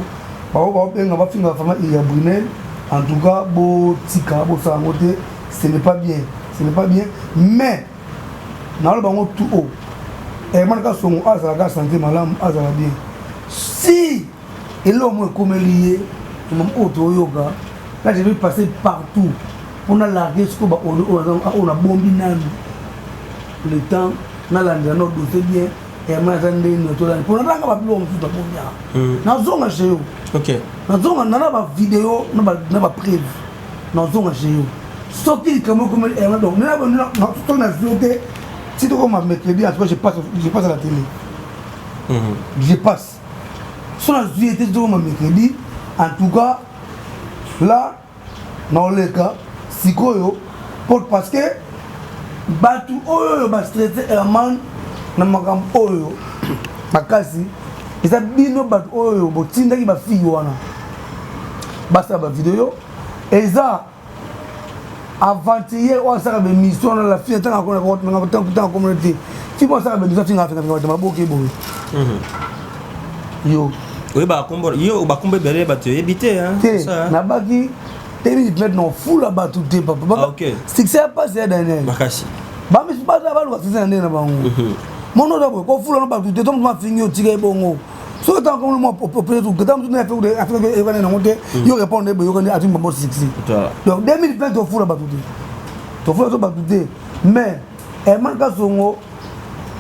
Bango baobenga, bafinga famille ya Brunel. En tout cas, botika, bosala yango te, ce n'est pas bien, ce n'est pas bien. Mais naloba bango tout haut, Herman Kasongo azalaka santé malamu, azala bien. Si eloko moko ekomeli ye, oyo toyoka là, je vais passer partout mpona larguer sikoyo baoyo oyo nabombi nanu le temps nalandela no dossier bien. Herman aza ndeni, tolani mpona nanga babiloko mosusu nabombi awa. Nazonga chez yo, nazonga nana bavideo na bapreuve, nazonga chez yo soki likambo ekomeli Herman. Donc soki nazwi te, si tokoma mercredi, en tout cas je passe, je passe à la télé, je passe. So nazwi ete tokoma mercredi, en tout cas là naoleka sikoyo, parce que bato oyo bastresse Herman na makambo oyo makasi eza bino, bato oyo botindaki bafille wana basala bavideo. Eza aventurier oyo asalaka baémission wana, la fille, ntanga komona te, fi mo asalaka baémission, afinga afinga bato maboke boye yo. Oyebaka kombo yo, bakombo ebele bato oyebi te. Te, nabaki te mingi na ofula bato te, papa. Succès ya pasi ya Daniel. Makasi. Bamisu baluka succès na ndenge na bango. Mono oza boye, kofula no bato te. To moto mafingi, otika ebongo. Soki ntango mwa nango te, yo répondre boye, yokani ati mbambo succès. Donc 2020 tofula bato te, tofula so bato te. Mais Herman Kasongo,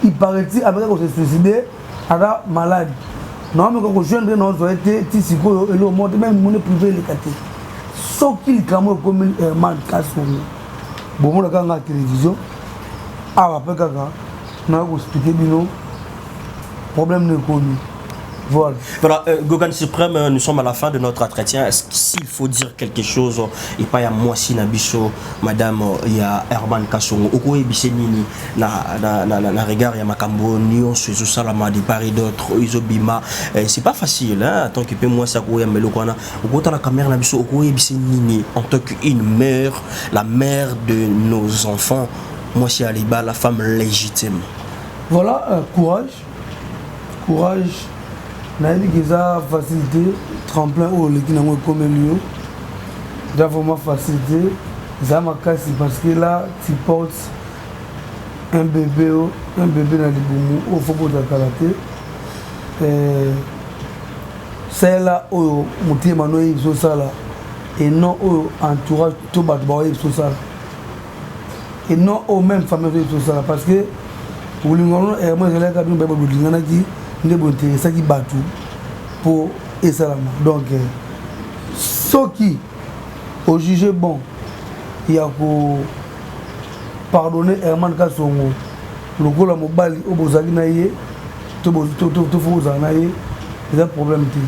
il paraît-il, ameka kose suicider, aza malade. Naomeka kojoindre, naozwa ye te ti sikoyo. Eloko moko te, même mone privé eleka te. Soki likambo ekomi Herman Kasongo, bomona kaka nga télévision awa mpe kaka naya koexpliquer bino problème na ekomi. Voilà. Voilà, Gogan Suprême, nous sommes à la fin de notre entretien. Est-ce qu'il faut dire quelque chose et pas ya mwasi na biso, madame ya Herman Kasongo, okoyebisa nini na regard ya makambo nyonso ezosalama de part et d'autre, ezobima? C'est pas facile, hein, en tant que pe mwasi akoyamba eloko wana, okota na caméra na biso, okoyebisa nini en tant qu'une mère, la mère de nos enfants, mwasi ya libala, la femme légitime? Voilà, courage, courage. Nayebi ke eza facile te. Tremplin oyo oleki nango ekomeli yo, eza vraiment facile te, eza makasi, parce que là tu portes un bébé, un bébé na libumu oyo fo bota kala te. Salela oyo motema no oyebi osala et non oyo entourage to bato baoyebi osala et non oyo même famille oyebi osala, parce que bolingo no Herman ezalaki bino bayeba, bolinganaki nde bointeresaki bato mpo esalama. Donc soki ojuge bon ya kopardonner Herman Kasongo lokola mobali oyo bozalaki na ye to fo bozala na ye, eza problème te.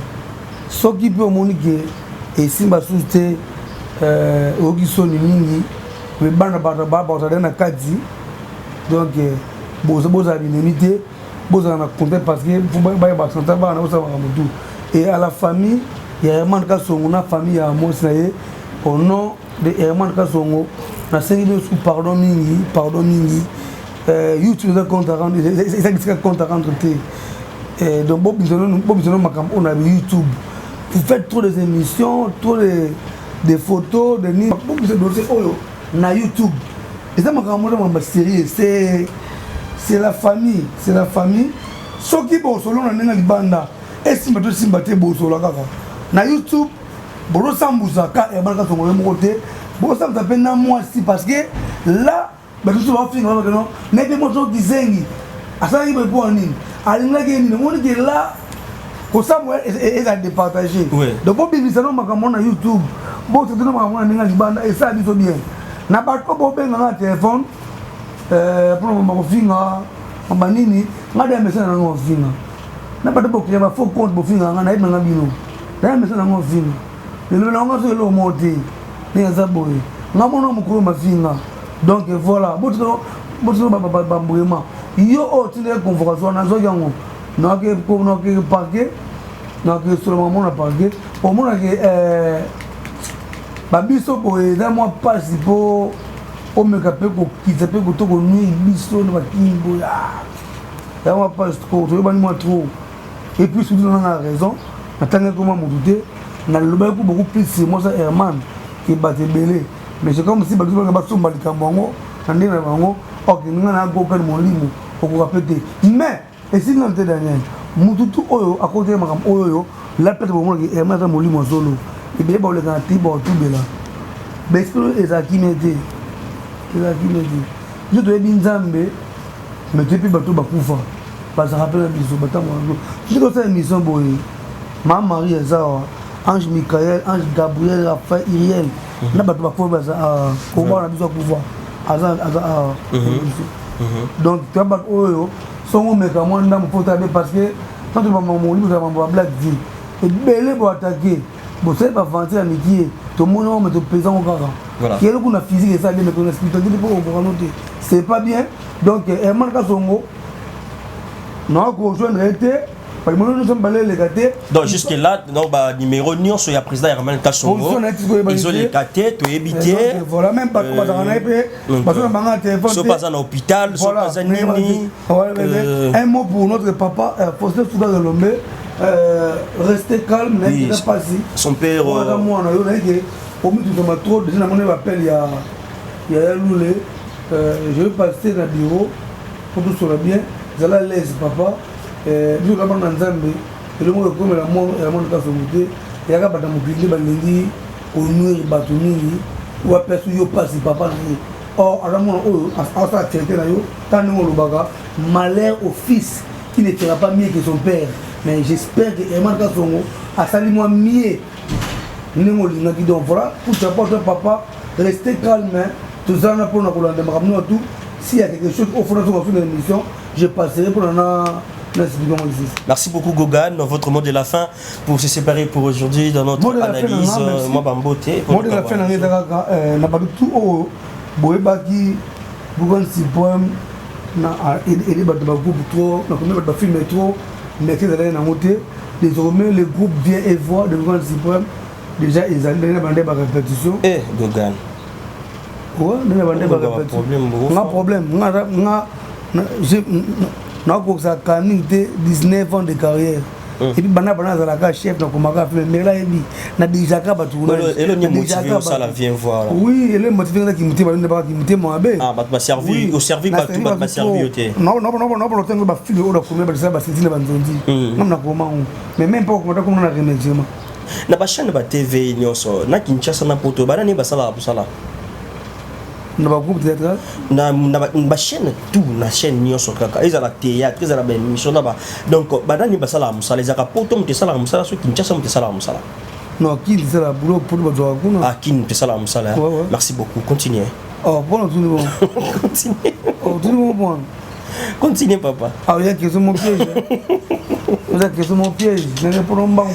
Soki mpe omoni ke esimba susu te, oyoki soni mingi, me bana bato na kati, donc bozala binemi te, bozala na contact, parce que bayeba santa bana bosala makambo tout. Et à la famille ya Herman Kasongo na famille ya mwasi na ye, au nom de Herman Kasongo, nasengi bino su pardon mingi, pardon mingi. YouTube eza compte à rendre, eza bisika compte à rendre te. Donc bobisano makambo oyo na YouTube, vous faites trop des émissions, trop de photos de nini. Bobisa dossier oyo na YouTube, eza makambo moko, makambo sérieux. C'est la famille, c'est la famille. Soki bosolo na ndenge libanda esimba to esimba te, bosola kaka na YouTube. Bozosambusa ka Herman Kasongo ye moko te, bozosambusa mpe na mwasi, parce que là bato mosusu bafinga bakeno nayebi mwasi oyo kizengi asalaki boye mpo nini, alingaki ye nini. Omoni ke la kosambo eza départage. Donc bobimisa no makambo na YouTube, botraite no makambo na ndenge libanda esala biso bien. Na bato mpo bobenganga na telefone mpona mama kofinga mama nini, nga de message nanga kofinga na bato bokrea bafaux compte bofinga nga, nayebi nanga bino naya message nanga kofinga lelo nanga so eloko moko te ndenge aza boye, nga mona mokolo mafinga. Donc voilà, botino bambrema yo oyo tindaki convocation, nazwaki yango, nake parquet, nake soloma mona parquet, omonake. Babiso boye eza mwa mpasi mpo omeka mpe kokita mpe koto konuire biso na bakimbo ya mwa mpasi trop, toyebani mwa trop. Et puis surtout nanga na raison, natangaki koma motu te, nalobaki ko beaucoup plus sur moi sa Herman ke bato ebele, mais c'est comme si bato banga basomba likambo yango na ndenge na bango. Ok, nga na gokani molimo okoka mpe te, mais esili nano te. Daniel, mutu tu oyo akotela makambo oyo oyo la peut-être bomonaki Herman aza molimo ya solo. Ebele baoleka na ti baotubela baesprit oyo ezala kimia te, ezala kimia te. Biso toyebi Nzambe, mais toyebi mpe bato bakufa bazalaka mpe na biso batambola biso. Soki tosala émission boye, Ma Marie eza awa, ange Michael, ange Gabriel, Raphaël, Uriel na bato bakufa baza koba na biso akufa aza awa biso. Donc toya bato oyo songo omeka mwa ndambo mpo otala be, parce que tanto bamambo molimo ezala mambo ya blague te. Ebele boatake, bosali baventure ya mikie, tomoni yango, me topesa yango kaka kelo kuna. Physique eza bien, mais na spiritualité mpo okokano te, c'est pas bien. Donc Herman Kasongo naa kojoindre ye te, balimoni nyonso mibale eleka te. Donc jusque là, donc ba numéro nyonso ya président Herman Kasongo ezoleka te, toyebi te. Voilà, même bato bazalaka na ye mpe bazo na bango na téléphone. So baza na hôpital, so baza nini. Un mot pour notre papa Faustin Souka Lombe, restez calme, nayebi eza mpasi. Son père. Aza mwana yo, nayebi omitutama trop déjà. Namoni bapele ya Lule, je vais passer na bureau po tosola bien. Zala l'aise, papa. Biso toza bana na Nzambe. Eloko moko ekomela mwana Kasongo te. Eyaka bato ya mokili nde balingi konuire bato mingi, oyo apesi yo mpasi, papa na ye. Or aza mwana oyo asala fierté na yo. Ntango ndenge olobaka, malheur au fils qui ne fera pas mieux que son père, mais j'espère que Herman Kasongo asali mwa mieux ndenge olingaki. Donc voilà, pour chapeau toi papa, restez calme. Tozala na mpona kolanda makambo nyonso tout. S'il y a quelque chose au fond de l'émission, je passerai pour na. Merci beaucoup Gogan. Votre mot de la fin pour se séparer pour aujourd'hui dans notre analyse. Moi Bambote. Mot de la fin, na bato tout oyo boyebaki Gogan Suprême na aide bato bagroupe trop, nakomi bato bafilme trop, mais ezalaki nango te. Désormais, le groupe Vient et Voix de Gogan Suprême déjà ezali ndenge na bande barépétition. Eh Gogan. Ouais, ndenge na bande barépétition. Nga problème nga nakokisa kaning te, 19 ans de carrière. Et puis banda azalaka chef, nakomaka film, mais nayebi nadirijaka bato. Oui, ele motive nga kimutema, nde baka kimutema mabe. Naopona ntango bafilme oyo nakomi basala basenti na banzonzi, ngam nakoma ngo, mais même pas okomata komona na remerciement. Na bachaîne ba TV nyonso na Kinshasa na Poto, banani basalaka mosala? Na bagroupe théâtral? Na bachaîne tout, na chaîne nyonso kaka, ezala théâtre, ezala baémission na ba, donc banani basalaka mosala? Ezalaka Poto moto esalaka mosala, so Kinshasa moto esalaka mosala? Non, Kini esala boulot, Poto bazwaka kuna. Ah, Kini moto esalaka mosala. Merci beaucoup, continue. Oh, mpona tuni bon. Continue. Oh, tuni bon mpona. Continue, papa. Ah, oya question mo piège, oza question mo piège nene mpona mbango.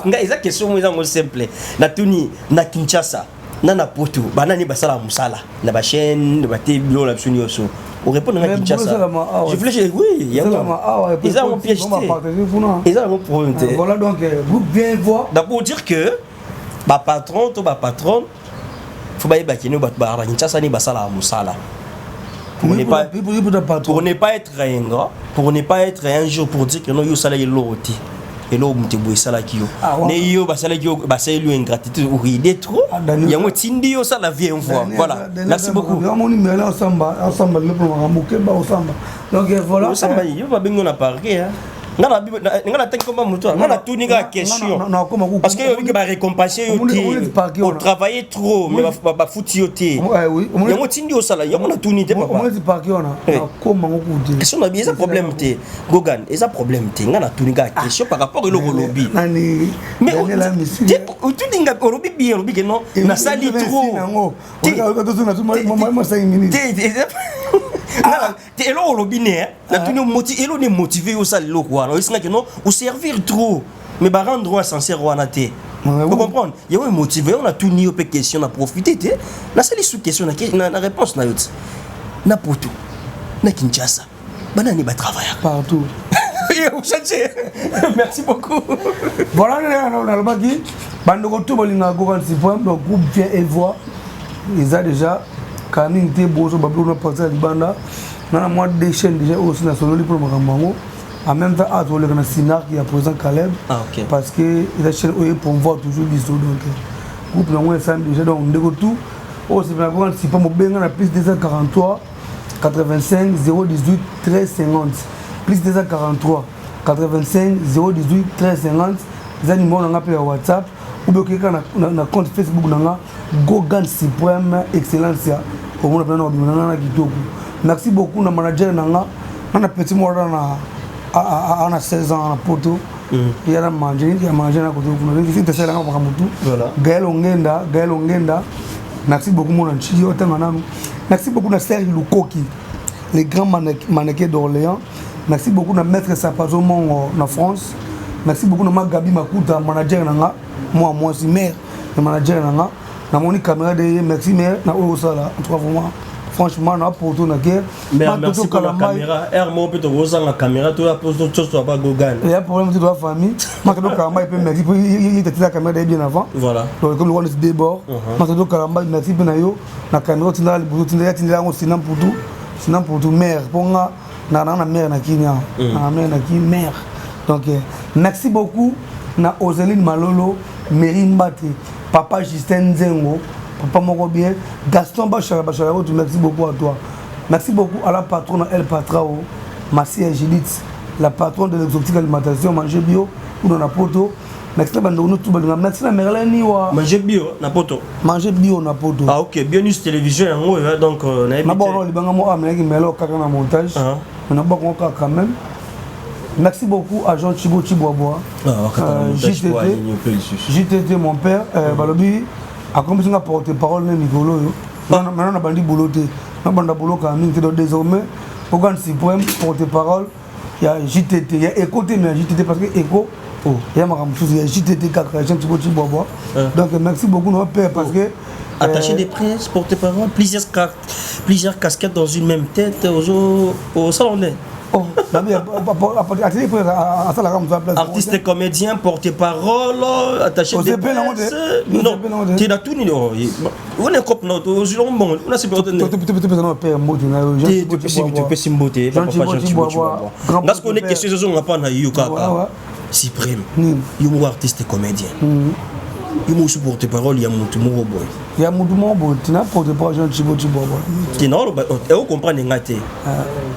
Nga eza question mo ezango simple. Natuni, na Kinshasa na Poto, banani basalaka mosala na bachaîne bate biloko na biso nyonso? Orépondre nga Kinshasa, je voulais, oui. Eza yango piège te, eza yango problème te. Voilà, donc groupe Vient Voir. Donc pour dire que bapatron to bapatron faut bayeba kino bato na Kinshasa ni basalaka mosala, pour ne pas être ingrat, pour ne pas être un jour pour dire que non, yo osalaki eloko te, eloko moto boye esalaki yo ne yo basalaki yo, basaleli yo ingratitude, oride trop, yango etindi yo osala Vient Voir. Voilà, merci beaucoup. Amoni mele osamba, osamba lelo mpona makambo okeba osamba. Donc voilà. Osamba yo, babengi yo na parquet. Nga natangi komba moto, nga natuni kaka question, parce que yobi ke barécompense yo te, otravaille trop mais bafuti yo te, yango tindi osala yango. Natuni te, papa. Question na bi eza problème te, Gogan, eza problème te. Nga natuni kaka question par rapport eloko olobi. Otuni nga, olobi bien, olobi ke non, nasali trop te. Eloko olobi ne, natuni eloko ne motive yo osala eloko wana. Oyesingaki non, oservir trop mais barendre oyo ascenseur wana te, ocomprendre? Yango emotive yango. Natuni yo mpe question, na profite te, nasali sous question na réponse na yo ti na Poto na Kinshasa, banani batravaillaka? Partout. Merci beaucoup. Voilà, nalobaki. Bandeko to balingaka Gogan Suprême, donc groupe vient et voit eza déjà kala mingi te. Bozo babiloko na parti ya libanda na mwa deux chaînes déjà oyo osi nasololi mpona makambo yango. En même temps, awa toleka na Sinark ya président Caleb. Ah, ok. Parce que eza chaîne oyo promouvoir toujours biso, donc groupe nango esali déjà. Donc ndeko tout oyo osepela Gogan Suprême, obenga na plus 243 85 018 13 50, plus 243 85 018 13 50. Eza numéro na nga mpe ya WhatsApp, ou bien okeka na compte Facebook na nga, Gogan Suprême Excellence, ya omona mpena na obima na nga na kitoko. Merci beaucoup na manager na nga, na petit moko na ana 16 ans na poto, ya na manger, ya manger na koto kuna tesalanga makambo tu. Gaël Ongenda, Gaël Ongenda, merci beaucoup. Mona ntiki otanga nanu. Merci beaucoup na Serge Lukoki, le grand mannequin d'Orléans. Merci beaucoup na maître Sapazo Mongo na France. Merci beaucoup na Magabi Makuta, manager na nga, moi mwasi mère na manager na nga, namoni caméra de ye. Merci mère na oyo osala. En tout cas, vraiment, franchement, na poto na guerre. Merci pour la caméra. R mo peut kozanga caméra to ya posto to ba Gogan. Il y a problème de la famille. Matado Karamba peut merci pour il était la caméra bien avant. Voilà. Donc comme le roi débord. Matado Karamba, merci pe na yo na caméra tinda liboso, tinda tinda yango sinan pour tout. Sinan pour tout mère pour nga na mère na Kinya. Na mère na ki mère. Donc merci beaucoup na Oseline Malolo, Mary Mbate, papa Justin Nzengo, papa moko bien, Gaston Bachara Bachara, merci beaucoup à toi. Merci beaucoup à la patronne El Patrao, Massia Judith, la patronne de l'exotique alimentation, manger bio ou dans la poto. Merci na bandeko tout balinga. Merci na Merlin Niwa. Manger bio na poto. Manger bio na poto. Ah ok, Bio News Télévision yango donc na na bon libanga mo amelaki melo kaka na montage. Na bon kaka quand même. Merci beaucoup à Jean Chibo Chiboaboa. Ah, JTT, JTT mon père, balobi akomi nga porte-parole na mikolo oyo. Maintenant na bandi boulot te. Na banda boulot quand même donc désormais Gogan Suprême porte-parole ya JTT, ya Echo te, mais ya JTT, parce que Echo ya makambo mosusu, ya JTT kaka, Jean Chibo Chiboaboa. Donc merci beaucoup na père parce que attaché de presse, porte-parole, plusieurs casquettes dans une même tête au salon. Oh, artiste et comédien, porte-parole, attaché de presse. Non, tu es dans tout. On est cop non, bon, on a topesi mbote papa Jean Chibo. Parce qu'on est question ezozonga mpa na yo kaka Suprême. Yo moko artiste comédien, yo moko so porte parole ya motu moko boye. Ya motu moko boye tina porte parole Jean Chibo Chibobo. Te, comprendre nga te.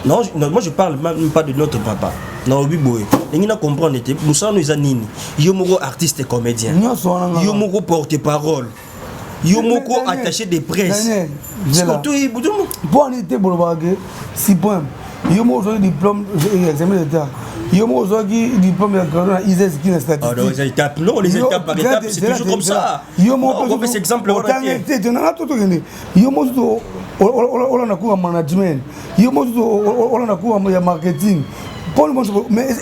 Non, moi je parle même pas de notre papa. Naobi boye, ndenge na comprendre te, mosala no eza nini? Yo moko artiste comédien, yo moko porte parole, yo moko attaché de presse. Mpo ani te bolobaka ke Suprême, yo moko ozwaki diplôme, examen d'état, yo moko ozwaki diplôme ya grado na ISES ki na statistique. Non, les étapes par étapes, c'est toujours comme ça. Yo moko opesa exemple. Te, te, nanga to tokende. Yo moko susu olanda cours ya management, yo moko susu olanda cours ya marketing. Mponi mais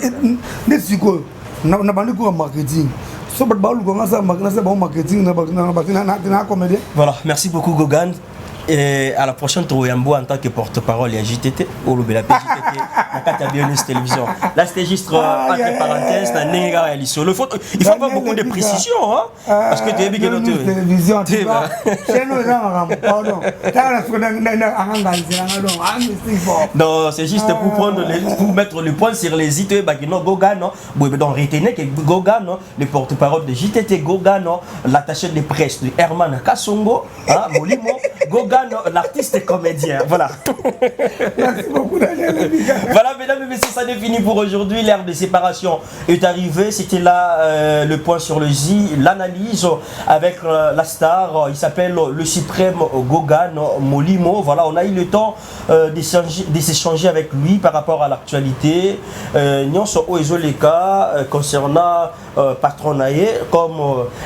nde sikoyo na bandi cours ya marketing, so bato baluka nga nasala bango marketing na comédien. Voilà, merci beaucoup Gogan. Et à la prochaine, Troyambo en tant que porte-parole et JTT, ou le JTT, na Bio News Télévision. Là, c'était juste entre parenthèses, na nenga ya solo. Il faut avoir beaucoup de précision, hein, parce que tu es bien que télévision, tu vois. Pardon. Non, c'est juste pour mettre le point sur les i, bah, non, Gogan, non. Bon, donc retenez que Gogan, non, le porte-parole de JTT, Gogan, non, l'attaché de presse de Herman Kassongo, hein, Molimo, Gogan, l'artiste comédien. Voilà. Merci beaucoup, Daniel. Voilà, mesdames et messieurs, ça est fini pour aujourd'hui. L'ère de séparation est arrivée. C'était là le point sur le i, l'analyse avec la star. Il s'appelle le suprême Gogan Molimo. Voilà, on a eu le temps de s'échanger avec lui par rapport à l'actualité. Nyonso oyo ezoleka concernant patron na ye, comme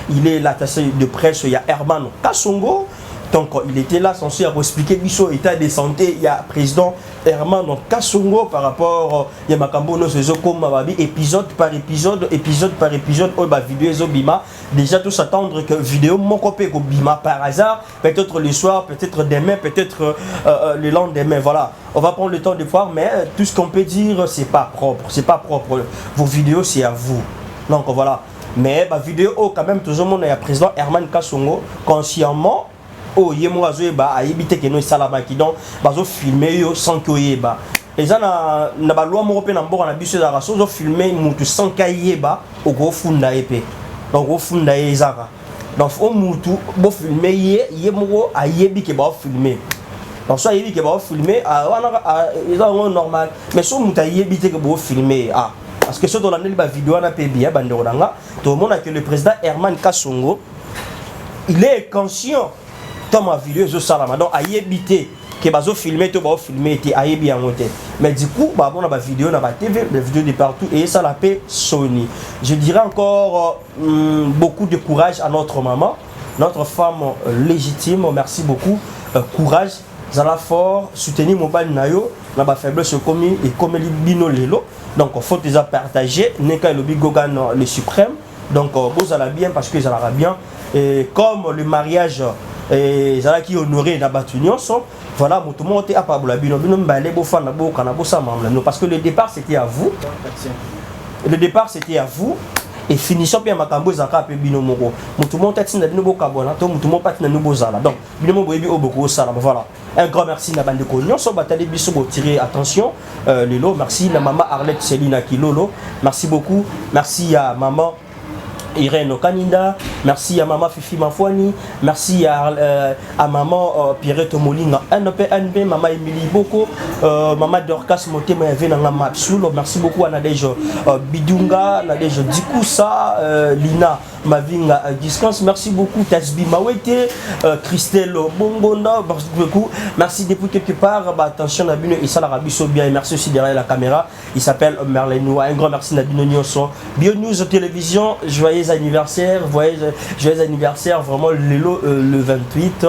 il est l'attaché de presse, il y a Herman Kassongo. Donc il était là censé expliquer biso état de santé. Il y a président Herman Kassongo par rapport ya makambo no ezokoma babi épisode par épisode, épisode par épisode oyo ba vidéo ezobima. Déjà tous s'attendre que vidéo moko pe ekobima par hasard, peut-être le soir, peut-être demain, peut-être le lendemain. Voilà, on va prendre le temps de voir, mais tout ce qu'on peut dire, c'est pas propre, c'est pas propre. Vos vidéos, c'est à vous. Donc voilà. Mais bavideo oyo quand même tozomona ya président Herman Kasongo, consciemment oyo ye moko azoyeba, ayebi te keno esalamaki. Donc bazofilme yo sans que oyeba. Eza na baloi moko mpe na mboka na biso ezalaka, so ozofilme mutu sans que ayeba, okofunda ye mpe. Donc okofunda ye ezaka. Donc o mutu bofilme ye, ye moko ayebi ke baofilme. Donc so ayebi ke baofilme wana, eza yango normal. Mais so mutu ayebi te ke boofilme, ah, parce que so tolandeli bavideo wana mpe bien, bandeko na nga, tomona que le président Herman Kasongo, il est conscient ntango bavideo ezosalama. Donc ayebi te ke bazofilme to baofilme te, ayebi yango te. Mais du coup bamona bavideo na batv, bavideo de partout, et esala mpe soni. Je dirais encore beaucoup de courage à notre maman, notre femme légitime. Merci beaucoup, courage, zala fort, soutenir mobali na yo na bafaiblesse ekomi ekomeli bino lelo. Donc faute eza partager neka elobi Gogan le suprême. Donc bozala bien, parce que ezalaka bien. Et comme le mariage ezalaki honoré na bato nyonso, voilà, moto moko te apabola bino. Bino mibale bofanda, bokana, bosala na bino, parce que le départ, c'était à vous, le départ, c'était à vous, et finition mpe ya makambo ezalaka mpe bino moko. Motu moko te atinda bino bokabwana to motu moko mpe atinda bino bozala. Donc bino moko boyebi oyo bokosala. Voilà, un grand merci na bandeko nyonso batali biso, botire attention lelo. Merci na mama Arlette Selina Kilolo, merci beaucoup. Merci à maman Irène Kaninda, merci à maman Fifi Mafouani, merci à maman Pierrette Molinga, NP NP, maman Emily Boko, maman Dorcas Motema Yavenanga Mapsulo, merci beaucoup à Nadège Bidunga, Nadège Dikoussa, Lina Mavinga Discance, merci beaucoup Tasbi Mawete, Christelle Bongonda, merci beaucoup, merci depuis quelque part, bah, attention na bino et ça la biso bien, et merci aussi derrière la caméra, il s'appelle Merlenois, un grand merci na bino nyonso. Bio News Télévision, joyeux anniversaire, joyeux, joyeux anniversaire, vraiment le 28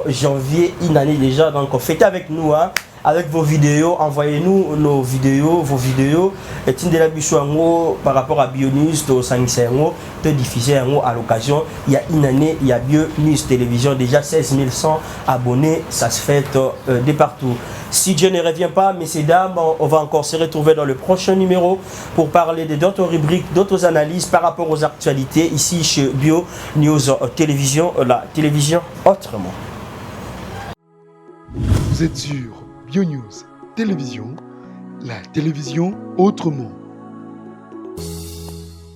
janvier, une année déjà, donc fêtez avec nous, hein, avec vos vidéos, envoyez-nous nos vidéos, vos vidéos, et tindela biso yango par rapport à Bio News, tosangisa yango, to diffuser yango à l'occasion. Il y a une année, il y a Bio News Télévision, déjà 16 100 abonnés, ça se fait de partout. Si Dieu ne revient pas, messieurs, dames, on va encore se retrouver dans le prochain numéro pour parler de d'autres rubriques, d'autres analyses par rapport aux actualités ici chez Bio News Télévision, la télévision autrement. Vous êtes sur Bio News Télévision, la télévision autrement.